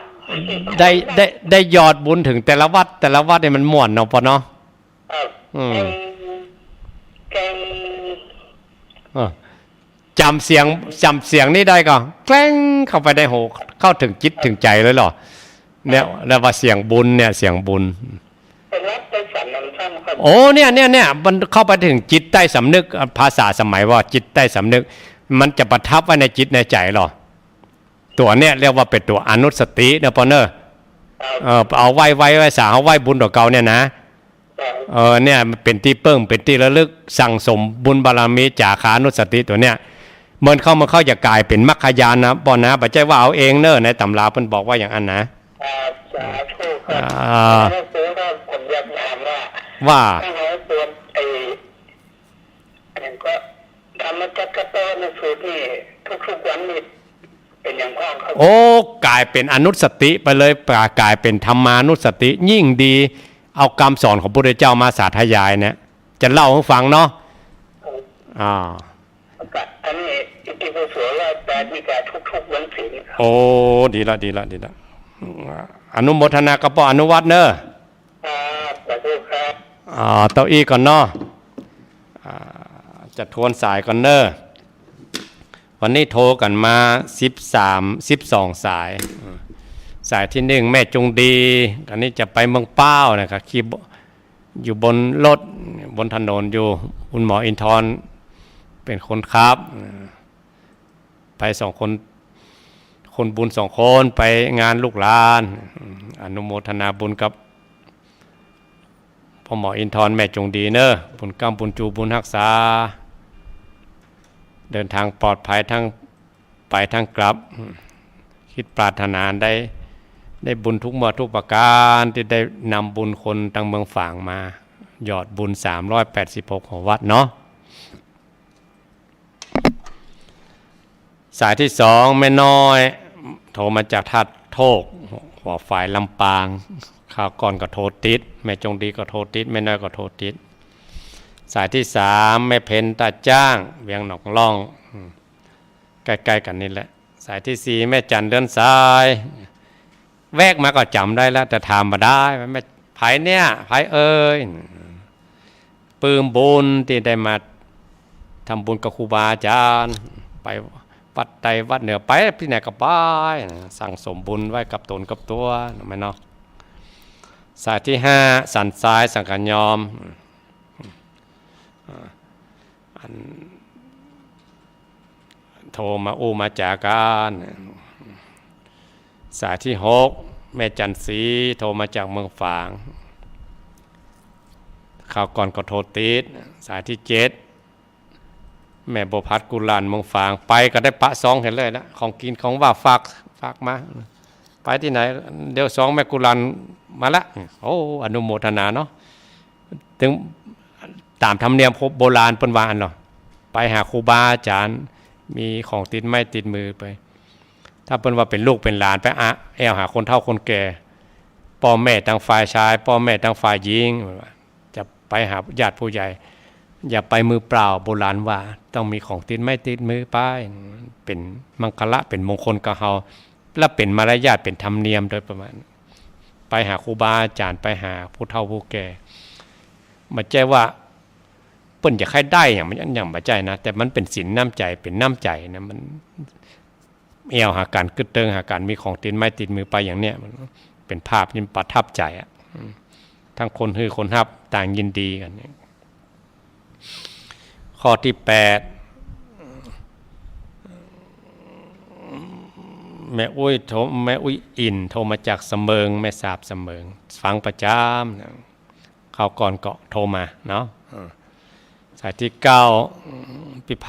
ได้ ได้ ได้ยอดบุญเถิงแต่ละวัด แต่ละวัดเนี่ยมันม่วนเนาะ ปอเนาะ ครับ อืม แกง แกง อ่า จ๋ำเสียง จ๋ำเสียงนี่ได้ก่อ แกล้งเข้าไปในหัว เข้าเถิงจิตเถิงใจ๋เลยเหรอ เนี่ย เรียกว่าเสียงบุญเนี่ย เสียงบุญ เป็นวัดไปสันนำซ้ำครับ โอ้ เนี่ย เนี่ย เนี่ย มันเข้าไปเถิงจิตใต้สำนึก ภาษาสมัยว่าจิตใต้สำนึก มันจะประทับไว้ในจิตในใจ๋เหรอ ตั๋วเนี่ยเรียกว่าเป๋นตั๋วอนุสตินะปอเนอะ ครับ เออ เอาไหว้ ไหว้ ไหว้สา เอาไหว้บุญตั๋วเก่าเนี่ยนะ ครับ เออ เนี่ย เป๋นตี้เปิ้ง เป๋นตี้ระลึก สั่งสมบุญบารมี จาคานุสติตั๋วเนี่ย เมินเข้า เมินเข้าจะก๋ายเป๋นมรรคญาณนะปอนะ บ่ใจ้ว่าเอาเองเนอะ ในต๋ำราเปิ้นบอกว่าอย่างอั้นนะ ครับ สาธุครับ อ่า แล้วก็ผมอยากถามว่า ว่า ถ้าเราสวดไอ้ อันนั้นก็ธรรมจักรกัปปวัตตนสูตรนี่ทุกๆวันนี่เป๋นอย่างพ่องครับ โอ้ ก๋ายเป๋นอนุสติไปเลย ก๋ายเป๋นธรรมานุสติ ยิ่งดี เอากำสอนของพระพุทธเจ้ามาสาธยายเนี่ย จะเล่าหื้อฟังเนาะ ครับ อ่า อันนี้อิติปิโสร้อยแปดนี่ก็ทุกๆวันศีลครับ โอ้ ดีละ ดีละ ดีละ อนุโมทนากับป้ออนุวัฒน์เนอะ ครับ สาธุครับ อ่า เต้าอี้ก่อนเนาะ อ่า จะทวนสายก่อนเนอะ วันนี้โทรกั๋นมาสิบสาม สิบสองสาย อืม สายตี้หนึ่ง แม่จงดี อันนี้จะไปเมืองป้าวนะครับ ขี่บ- อยู่บนรถ บนถนนอยู่ คุณหมออินทร์เป๋นคนขับ อืม ไปสองคน คนบุญสองคนไปงานลูกหลาน อนุโมทนาบุญกับป้อหมออินทร์ แม่จงดีเนอะ บุญกำบุญจูบุญฮักษา เดินทางปลอดภัยทั้งไปทั้งกลับ คิดปรารถนาได้ ได้บุญทุกเมื่อทุกประการ ตี้ได้นำบุญคนตังเมืองฝางมา ยอดบุญสามร้อยแปดสิบหกของวัดเนาะ สายตี้สอง แม่น้อย โทรมาจากท่าโทก หัวฝายลำปาง คราวก่อนก็โทรติด แม่จงดีก็โทรติด แม่น้อยก็โทรติด สายตี้สาม แม่เพ็ญต้าจ้าง เวียงหนองล่อง อืม ใก้ๆ กั๋นนี่แหละ สายตี้สี่ แม่จันเรือนสาย แวกมาก็จ๋ำได้แล้ว แต่ถามบ่ได้ว่า แม่ ใผเนี่ย ใผเอ่ย ปลื้มบุญตี้ได้มาทำบุญกับครูบาอาจ๋ารย์ ไปวัดใต้วัดเหนือ ไปตี้ไหนก็ไป สั่งสมบุญไว้กับต๋นกับตั๋ว แม่นเนาะ สายตี้ห้า สันทราย สังขยอม อัน โทรมาอู้มาจ๋ากั๋น สายตี้หก แม่จันทร์ศรี โทรมาจากเมืองฝาง คราวก่อนก็โทรติด สายตี้เจ็ด แม่บัวผัดกุหลาบ เมืองฝาง ไปก็ได้ปะซองหันเลยนะ ของกิ๋นของหว่านฝาก ฝากมา ไปตี้ไหน เดี๋ยวซองแม่กุหลาบมาละ โอ้ อนุโมทนาเนาะ ตึงต๋ามธรรมเนียมโบราณเปิ้นว่าอั้นเนาะ ไปหาครูบาอาจ๋ารย์ มีของติดไม้ติดมือไป ถ้าเปิ้นว่าเป๋นลูกเป๋นหลานไปอะ แอ่วหาคนเฒ่าคนแก่ ป้อแม่ตังฝ่ายจาย ป้อแม่ตังฝ่ายญิง จะไปหาญาติผู้ใหญ่ อย่าไปมือเปล่า โบราณว่า ต้องมีของติดไม้ติดมือไป เป๋นมังคละ เป๋นมงคลกับเฮา และเป๋นมารยาท เป๋นธรรมเนียมโดยประมาณ ไปหาครูบาอาจ๋ารย์ ไปหาผู้เฒ่าผู้แก่ บ่ใจ้ว่าเปิ้นจะใค่ได้หยัง มันหยังบ่ใจ้นะ แต่มันเป๋นศีลน้ำใจ๋ เป๋นน้ำใจ๋นะ มันแอ่วหากั๋น กึ๊ดเติงหากั๋น มีของติดไม้ติดมือไปอย่างเนี้ย มันเป๋นภาพตี้ประทับใจ๋อะ อืม ตังคนหื้อคนฮับต่างยินดีกั๋น ข้อตี้แปด แม่อุ๊ยโทร แม่อุ๊ยอิ่น โทรมาจากสะเมิง แม่สาบสะเมิง ฟังประจ๋ำนะ คราวก่อนก็โทรมาเนาะ เออ สายตี้เก้า ปี้ไพ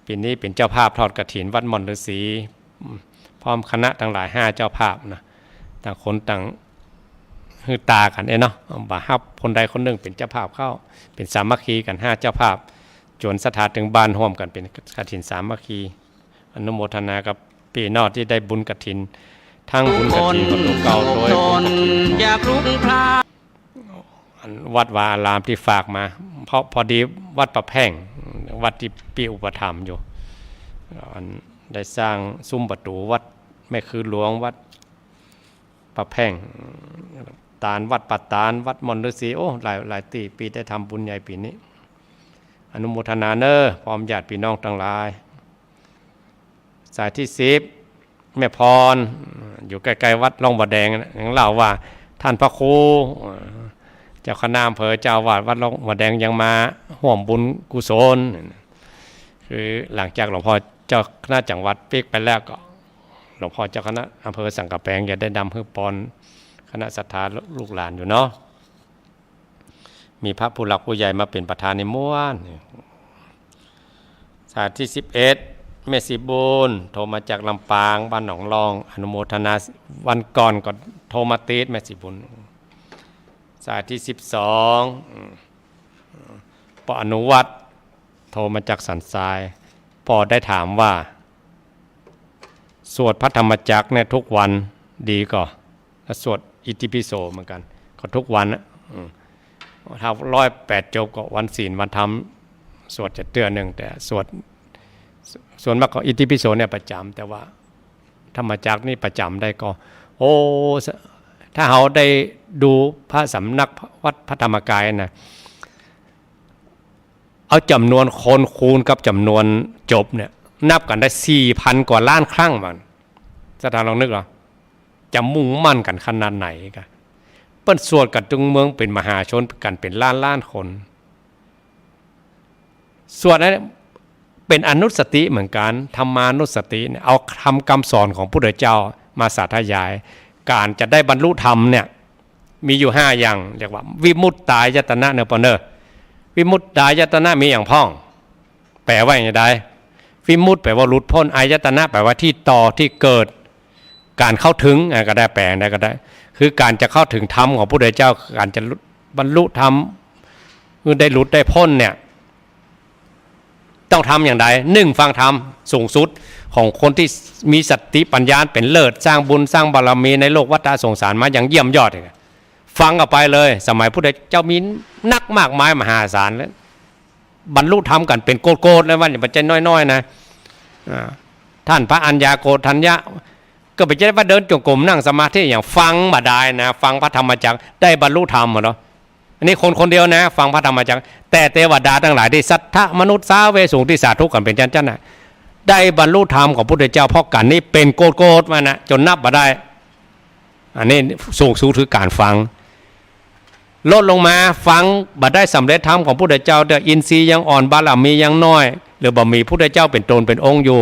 ปี๋นี้เป๋นเจ้าภาพทอดกฐินวัดม่อนฤๅษี พร้อมคณะตังหลายห้าเจ้าภาพนะ ต่างคนต่างหื้อต๋ากั๋นเอ้ยเนาะ บ่าฮับคนใดคนนึ่งเป๋นเจ้าภาพเข้า เป๋นสามัคคีกั๋นห้าเจ้าภาพ จวนศรัทธาตึงบ้านฮ่วมกั๋นเป๋นกฐินสามัคคี อนุโมทนากับปี้น้องตี้ได้บุญกฐิน ตังบุญกฐินของตั๋วเก่าโดยบุญกฐิน อยากรู้พระ อันวัดวาอารามตี้ฝากมา เพราะพอดีวัดป่าแพ่ง วัดตี้ปี้อุปถัมภ์อยู่ อันได้สร้างซุมประตู๋วัดแม่คือหลวง วัดป่าแพ่ง ตาน วัดป่าตาน วัดม่อนฤๅษี โอ้ หลาย หลายตี้ ปี้ได้ทำบุญใหญ่ปี๋นี้ อนุโมทนาเน้อ พร้อมญาติปี้น้องตังหลาย สายตี้สิบ แม่พร อยู่ใก้ๆ วัดร่องบ่าแดงนะ ยังเล่าว่าต้านพระครู เจ้าคณะอำเภอ เจ้าอาวาสวัดร่องบ่าแดงยังมาฮ่วมบุญกุศล คือหลังจากหลวงพ่อเจ้าคณะจังหวัดปิ๊กไปแล้วก็ หลวงพ่อเจ้าคณะอำเภอสันก๋ำแปงจะได้นำหื้อปอนคณะศรัทธาลูกหลานอยู่เนาะ มีพระผู้หลักผู้ใหญ่มาเป๋นประธานในม้วน สายตี้สิบเอ็ด แม่ศรีบุญ โทรมาจากลำปาง บ้านหนองลอง อนุโมทนา วันก่อนก็โทรมาติด แม่ศรีบุญ สายตี้สิบสอง อืม ป้ออนุวัฒน์ โทรมาจากสันทราย ป้อได้ถามว่า สวดพระธรรมจักรเนี่ยทุกวันดีก่อ แล้วสวดอิติปิโสเหมือนกั๋น ก็ทุกวันนะ อืม ถ้าร้อยแปดจบก็วันศีลวันธรรม สวดจะเตื้อนึ่ง แต่สวด ส่วนมากก็อิติปิโสเนี่ยประจ๋ำ แต่ว่าธรรมจักรนี่ประจ๋ำได้ก่อ โอ้ ถ้าเฮาได้ดูพระสำนักวัดพระธรรมกายนะ เอาจ๋ำนวนคนคูณกับจ๋ำนวนจบเนี่ย นับกั๋นได้สี่พันกว่าล้านครั้งมัน ศรัทธาลองนึกเอา จะมุ่งมั่นกั๋นขนาดไหนกะ เปิ้นสวดกั๋นตึงเมืองเป๋นมหาชนกั๋นเป๋นล้านๆ คน สวดนั้นเป๋นอนุสติเหมือนกั๋น ธรรมานุสติเนี่ย เอาธรรมกำสอนของพุทธเจ้ามาสาธยาย ก๋านจะได้บรรลุธรรมเนี่ย มีอยู่ห้าอย่าง เรียกว่าวิมุตตายตนะเนาะป้อเนาะ วิมุตตายตนะมีอะหยังพ่อง แป๋ว่าจะใด วิมุตติแป๋ว่าหลุดป๊น อายตนะแป๋ว่าตี้ต่อตี้เกิด ก๋านเข้าเถิง อ่ะ ก็ได้ แป๋ได้ก็ได้ คือก๋านจะเข้าเถิงธรรมของพุทธเจ้า ก๋านจะหลุด บรรลุธรรม คือได้หลุดได้ป๊นเนี่ย ต้องทำอย่างใด นึ่ง ฟังธรรม สูงสุดของคนตี้มีสติปัญญาเป๋นเลิศ สร้างบุญสร้างบารมีในโลกวัฏฏะสงสารมาอย่างเยี่ยมยอด ฟังเข้าไปเลย สมัยพุทธเจ้ามีนักมากมายมหาศาลเลย บรรลุธรรมกั๋นเป๋นโกฏๆ เลยว่า บ่ใจ้น้อยๆ นะ อ่า ต้านพระอัญญาโกณฑัญญะ ก็บ่ใจ้ว่าเดินจงกรมนั่งสมาธิอย่าง ฟังบ่ดายนะ ฟังพระธรรมจักร ได้บรรลุธรรมอะเนาะ อันนี้คนคนเดียวนะ ฟังพระธรรมจักร แต่เตวดาตังหลายตี้สัทธะมนุษย์สาเวสสุงตี้สาธุกั๋นเป๋นจั้นๆ น่ะ ได้บรรลุธรรมของพุทธเจ้าเพราะกั๋นนี้เป๋นโกฏๆ มานะ จ๋นนับบ่ได้ อันนี้สูงสุดคือก๋านฟัง ลดลงมาฟังบ่ได้สำเร็จธรรมของพุทธเจ้าเตื้อ อินทรีย์ยังอ่อน บารมียังน้อย หรือบ่มีพุทธเจ้าเป๋นต๋นเป๋นองค์อยู่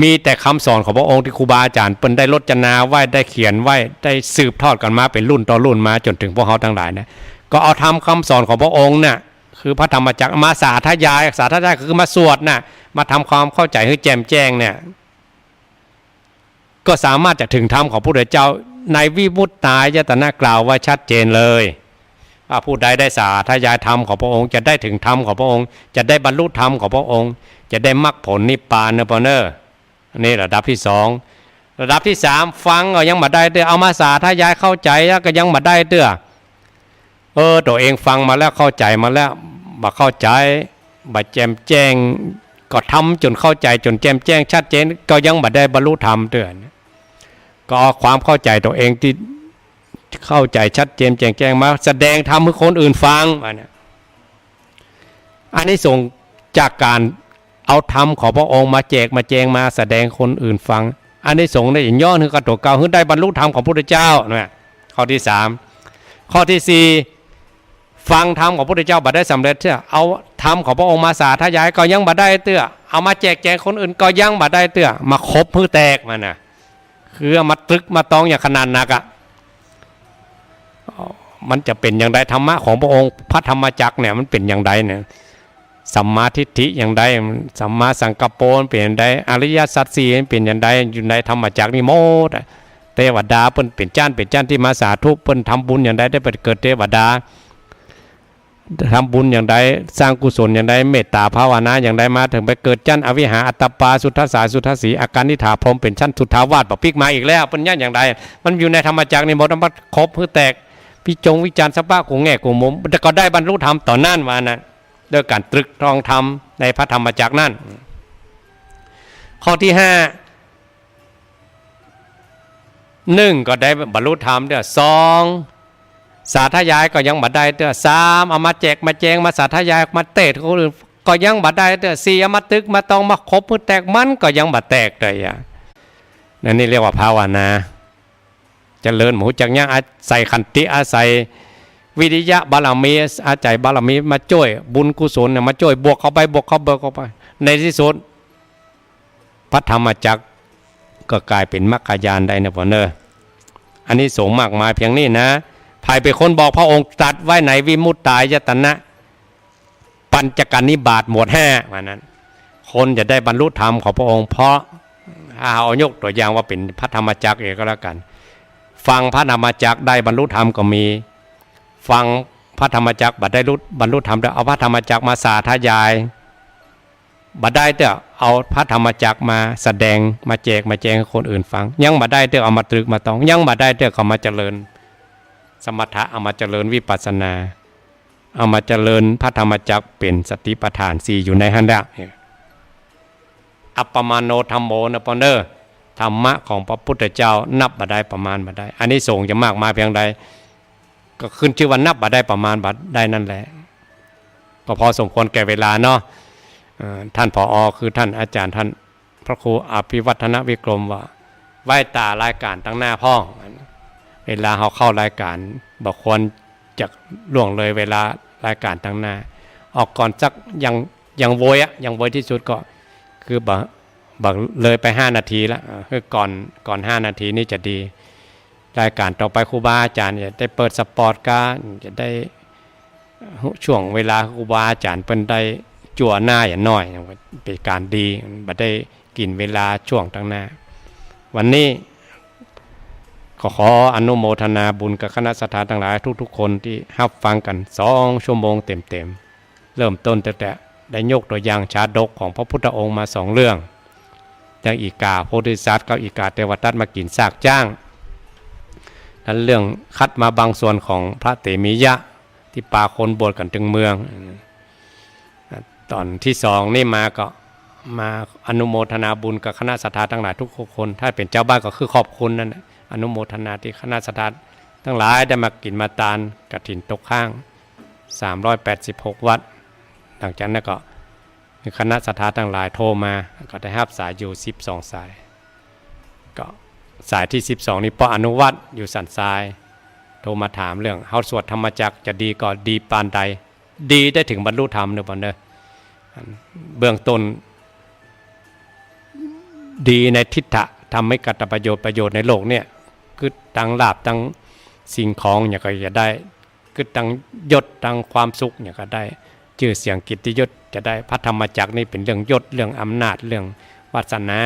มีแต่กำสอนของพระองค์ตี้ครูบาอาจ๋ารย์เปิ้นได้รจนาไว้ ได้เขียนไว้ ได้สืบทอดกั๋นมาเป๋นรุ่นต่อรุ่นมาจ๋นเถิงพวกเฮาตังหลายนะ ก็เอาธรรมกำสอนของพระองค์เนี่ย คือพระธรรมจักรมาสาธยาย สาธยายก็คือมาสวดน่ะ มาทำความเข้าใจ๋หื้อแจ่มแจ้งเนี่ย ก็สามารถจะเถิงธรรมของพุทธเจ้าในวิมุตตายตนะกล่าวไว้ชัดเจนเลย ว่าผู้ใดได้สาธยายธรรมของพระองค์ จะได้เถิงธรรมของพระองค์ จะได้บรรลุธรรมของพระองค์ จะได้มรรคผลนิพพานเนาะป้อเนาะ อันนี้ระดับตี้สอง ระดับตี้สาม ฟังก็ยังบ่ได้เตื้อ เอามาสาธยายเข้าใจ๋แล้วก็ยังบ่ได้เตื้อ เออ ตั๋วเองฟังมาแล้ว เข้าใจ๋มาแล้ว บ่เข้าใจ๋ บ่แจ่มแจ้ง ก็ทำจ๋นเข้าใจ๋จ๋นแจ่มแจ้งชัดเจน ก็ยังบ่ได้บรรลุธรรมเตื้อ ก็เอาความเข้าใจ๋ตั๋วเองตี้เข้าใจ๋ชัดเจนแจ่มแจ้งมาแสดงธรรมหื้อคนอื่นฟัง ว่าเนี่ย อานิสงส์จากก๋านเอาธรรมของพระองค์มาแจกมาแจงมาแสดงคนอื่นฟัง อานิสงส์เนี่ยย้อนหื้อกับตั๋วเก่า หื้อได้บรรลุธรรมของพุทธเจ้านะ ข้อตี้สาม ข้อตี้สี่ ฟังธรรมของพุทธเจ้าบ่ได้สำเร็จเตื้อ เอาธรรมของพระองค์มาสาธยายก็ยังบ่ได้เตื้อ เอามาแจกแจงคนอื่นก็ยังบ่ได้เตื้อ มาขบหื้อแตกมันน่ะ คือเอามาตรึกมาตองอย่างขนาดหนักอะ มันจะเป๋นอย่างใด ธรรมะของพระองค์ พระธรรมจักรเนี่ย มันเป๋นอย่างใดเนี่ย สัมมาทิฏฐิอย่างใด สัมมาสังกัปโปมันเป๋นอย่างใด อริยสัจสี่มันเป๋นอย่างใด อยู่ในธรรมจักรนี่หมดอะ เตวดาเปิ้นเป๋นจั้นเป๋นจั้นตี้มาสาธุ เปิ้นทำบุญอย่างใดได้ไปเกิดเตวดา ทำบุญอย่างใด สร้างกุศลอย่างใด เมตตาภาวนาอย่างใด มาเถิงไปเกิดจั้นอวิหา อัตตปา สุทัสสา สุทัสสี อาการนิฐาพรหม เป๋นจั้นสุทธาวาส ปะปิ๊กมาอีกแล้ว เปิ้นยั้นอย่างใด มันอยู่ในธรรมจักรนี่หมด มันขบหื้อแตก วิจงวิจารณ์สภาพกู้แง่กู้มุม แต่ก็ได้บรรลุธรรมต๋อนนั้นว่านั้น ด้วยก๋านตรึกตรองธรรมในพระธรรมจักรนั้น ข้อตี้ห้า นึ่ง ก็ได้บรรลุธรรมเตื้อ สอง สาธยายก็ยังบ่ได้เตื้อ สาม เอามาแจกมาแจงมาสาธยายมาเตศน์คนอื่นก็ยังบ่ได้เตื้อ สี่ เอามาตรึกมาตรองมาขบหื้อแตกมันก็ยังบ่แตกเตื้อ อันนี้เรียกว่าภาวนา เจริญหมู่จักยัง อาศัยขันติ อาศัยวิริยะบารมี อาศัยบารมีมาจ้วย บุญกุศลเนี่ยมาจ้วย บวกเข้าไป บวกเข้า บวกเข้าไป ในตี้สุด พระธรรมจักรก็ก๋ายเป๋นมรรคญาณได้นะพ่อเน่อ อานิสงส์มากมายเปียงนี้นะ ใผเป๋นคนบอก พระองค์ตรัสไว้ในวิมุตตายตนะ ปัญจกนิบาตหมวดห้า ว่านั้น คนจะได้บรรลุธรรมของพระองค์ เพราะ ถ้าเอายกตั๋วอย่างว่าเป๋นพระธรรมจักรเองก็แล้วกั๋น ฟังพระธรรมจักรได้บรรลุธรรมก็มี ฟังพระธรรมจักรบ่ได้บรรลุธรรมเตื้อ เอาพระธรรมจักรมาสาธยาย บ่ได้เตื้อ เอาพระธรรมจักรมาแสดง มาแจกมาแจงหื้อคนอื่นฟัง ยังบ่ได้เตื้อ เอามาตรึกมาตรอง ยังบ่ได้เตื้อ ก็เอามาเจริญสมถะ เอามาเจริญวิปัสสนา เอามาเจริญพระธรรมจักรเป๋นสติปัฏฐานสี่อยู่ในหั้นแหละ อัปปมาโณธัมโมนะพ่อเน่อ ธรรมะของพระพุทธเจ้านับบ่ได้ประมาณบ่ได้ อานิสงส์จะมากมายเปียงใด ก็ขึ้นชื่อว่านับบ่ได้ประมาณบ่ได้นั่นแหละ ก็พอสมควรแก่เวลาเนาะ เอ่อ ท่าน ผอ คือท่านอาจารย์ท่านพระครูอภิวัฒนวิกรมว่า ไหว้ต๋ารายก๋านตังหน้าพ่อง เวลาเฮาเข้ารายก๋านบ่ควรจะล่วงเลยเวลารายก๋านตังหน้า ออกก่อนสัก อย่าง อย่างโวยอะ อย่างโวยตี้สุดก็คือบ่ บ่เลยไปห้านาทีละ เอ่อ คือก่อน ก่อนห้านาทีนี่จะดี รายก๋านต่อไปครูบาอาจ๋ารย์จะได้เปิดสปอตก๊า จะได้ ช่วงเวลาครูบาอาจ๋ารย์เปิ้นได้จั่วหน้าอย่างน้อย เป๋นก๋านดี บ่ได้กิ๋นเวลาช่วงตังหน้า วันนี้ก็ขออนุโมทนาบุญกับคณะศรัทธาตังหลายทุกๆ คนตี้ฮับฟังกั๋นสองชั่วโมงเต็มๆ เริ่มต้นตั้งแต่ได้ยกตั๋วอย่างชาดกของพระพุทธองค์มาสองเรื่อง อย่างอีก๋าโพธิสัตว์กับอีก๋าเตวทัตมากิ๋นซากจ๊าง นั้นเรื่องคัดมาบางส่วนของพระเถรมียะตี้ปาคนบวชกั๋นตึงเมือง ต๋อนตี้สองนี่มาก็มาอนุโมทนาบุญกับคณะศรัทธาตังหลายทุกๆ คน ถ้าเป๋นเจ้าบ้านก็คือขอบคุณนั่นแหละ อนุโมทนาตี้คณะศรัทธาตังหลายได้มากิ๋นมาตานกฐินตกค้าง สามร้อยแปดสิบหกวัตร หลังจากนั้นก็มีคณะศรัทธาตังหลายโทรมา ก็ได้ฮับสายอยู่สิบสองสาย ก็สายตี้สิบสองนี่ป้ออนุวัฒน์อยู่สันทราย โทรมาถามเรื่องเฮาสวดธรรมจักรจะดีก่อ ดีปานใด ดีได้เถิงบรรลุธรรมเน่อพ่อเน่อ เบื้องต้น ดีในทิฏฐะ ทำให้เกิดประโยชน์ ประโยชน์ในโลกเนี่ย คือตังลาภ ตังสิ่งของอย่างก็จะได้ คือตังยศ ตังความสุขอย่างก็ได้ จื้อเสียง เกียรติยศจะได้ พระธรรมจักรนี่เป๋นเรื่องยศ เรื่องอำนาจ เรื่องวาสนา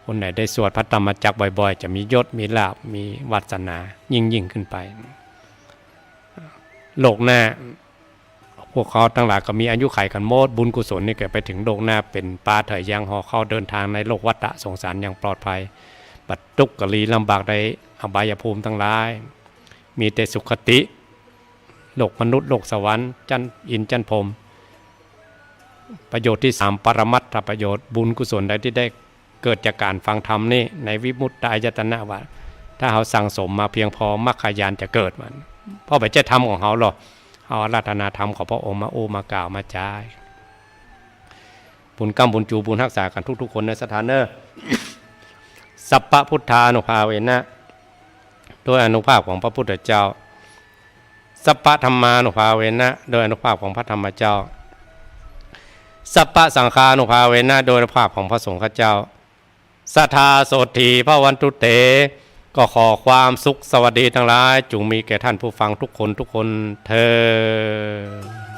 คนไหนได้สวดพระธรรมจักรบ่อยๆ จะมียศ มีลาภ มีวาสนายิ่งๆ ขึ้นไป โลกหน้า พวกเขาตังหลายก็มีอายุขัยกั๋นหมด บุญกุศลนี่ก็ไปเถิงโลกหน้า เป๋นปาเถื่อยังห่อข้าวเดินทางในโลกวัฏฏะสงสารอย่างปลอดภัย บ่ตุ๊กข์กะลีลำบากในอบายภูมิตังหลาย มีแต่สุคติ โลกมนุษย์ โลกสวรรค์ จั้นอินทร์ จั้นพรหม ประโยชน์ตี้สาม ปรมัตถประโยชน์ บุญกุศลใดตี้ได้ เกิดจากก๋านฟังธรรมนี่ ในวิมุตตายตนะว่า ถ้าเฮาสั่งสมมาเพียงพอ มรรคญาณจะเกิดมัน เพราะบ่ใจ้ธรรมของเฮาหรอก เฮาอาราธนาธรรมของพระองค์มาอู้มากล่าวมาจ๋า บุญกำบุญจูบุญฮักษากั๋นทุกๆ คนเน่อศรัทธาเน่อ สัพพะพุทธานุภาเวนะ โดยอานุภาพของพระพุทธเจ้า สัพพะธัมมานุภาเวนะ โดยอานุภาพของพระธรรมเจ้า สัพพะสังฆานุภาเวนะ โดยอานุภาพของพระสงฆ์เจ้า สัทธาโสตถีภวันตุเต ก็ขอความสุขสวัสดีตังหลาย จุ่งมีแก่ท่านผู้ฟังทุกคนทุกคนเทอญ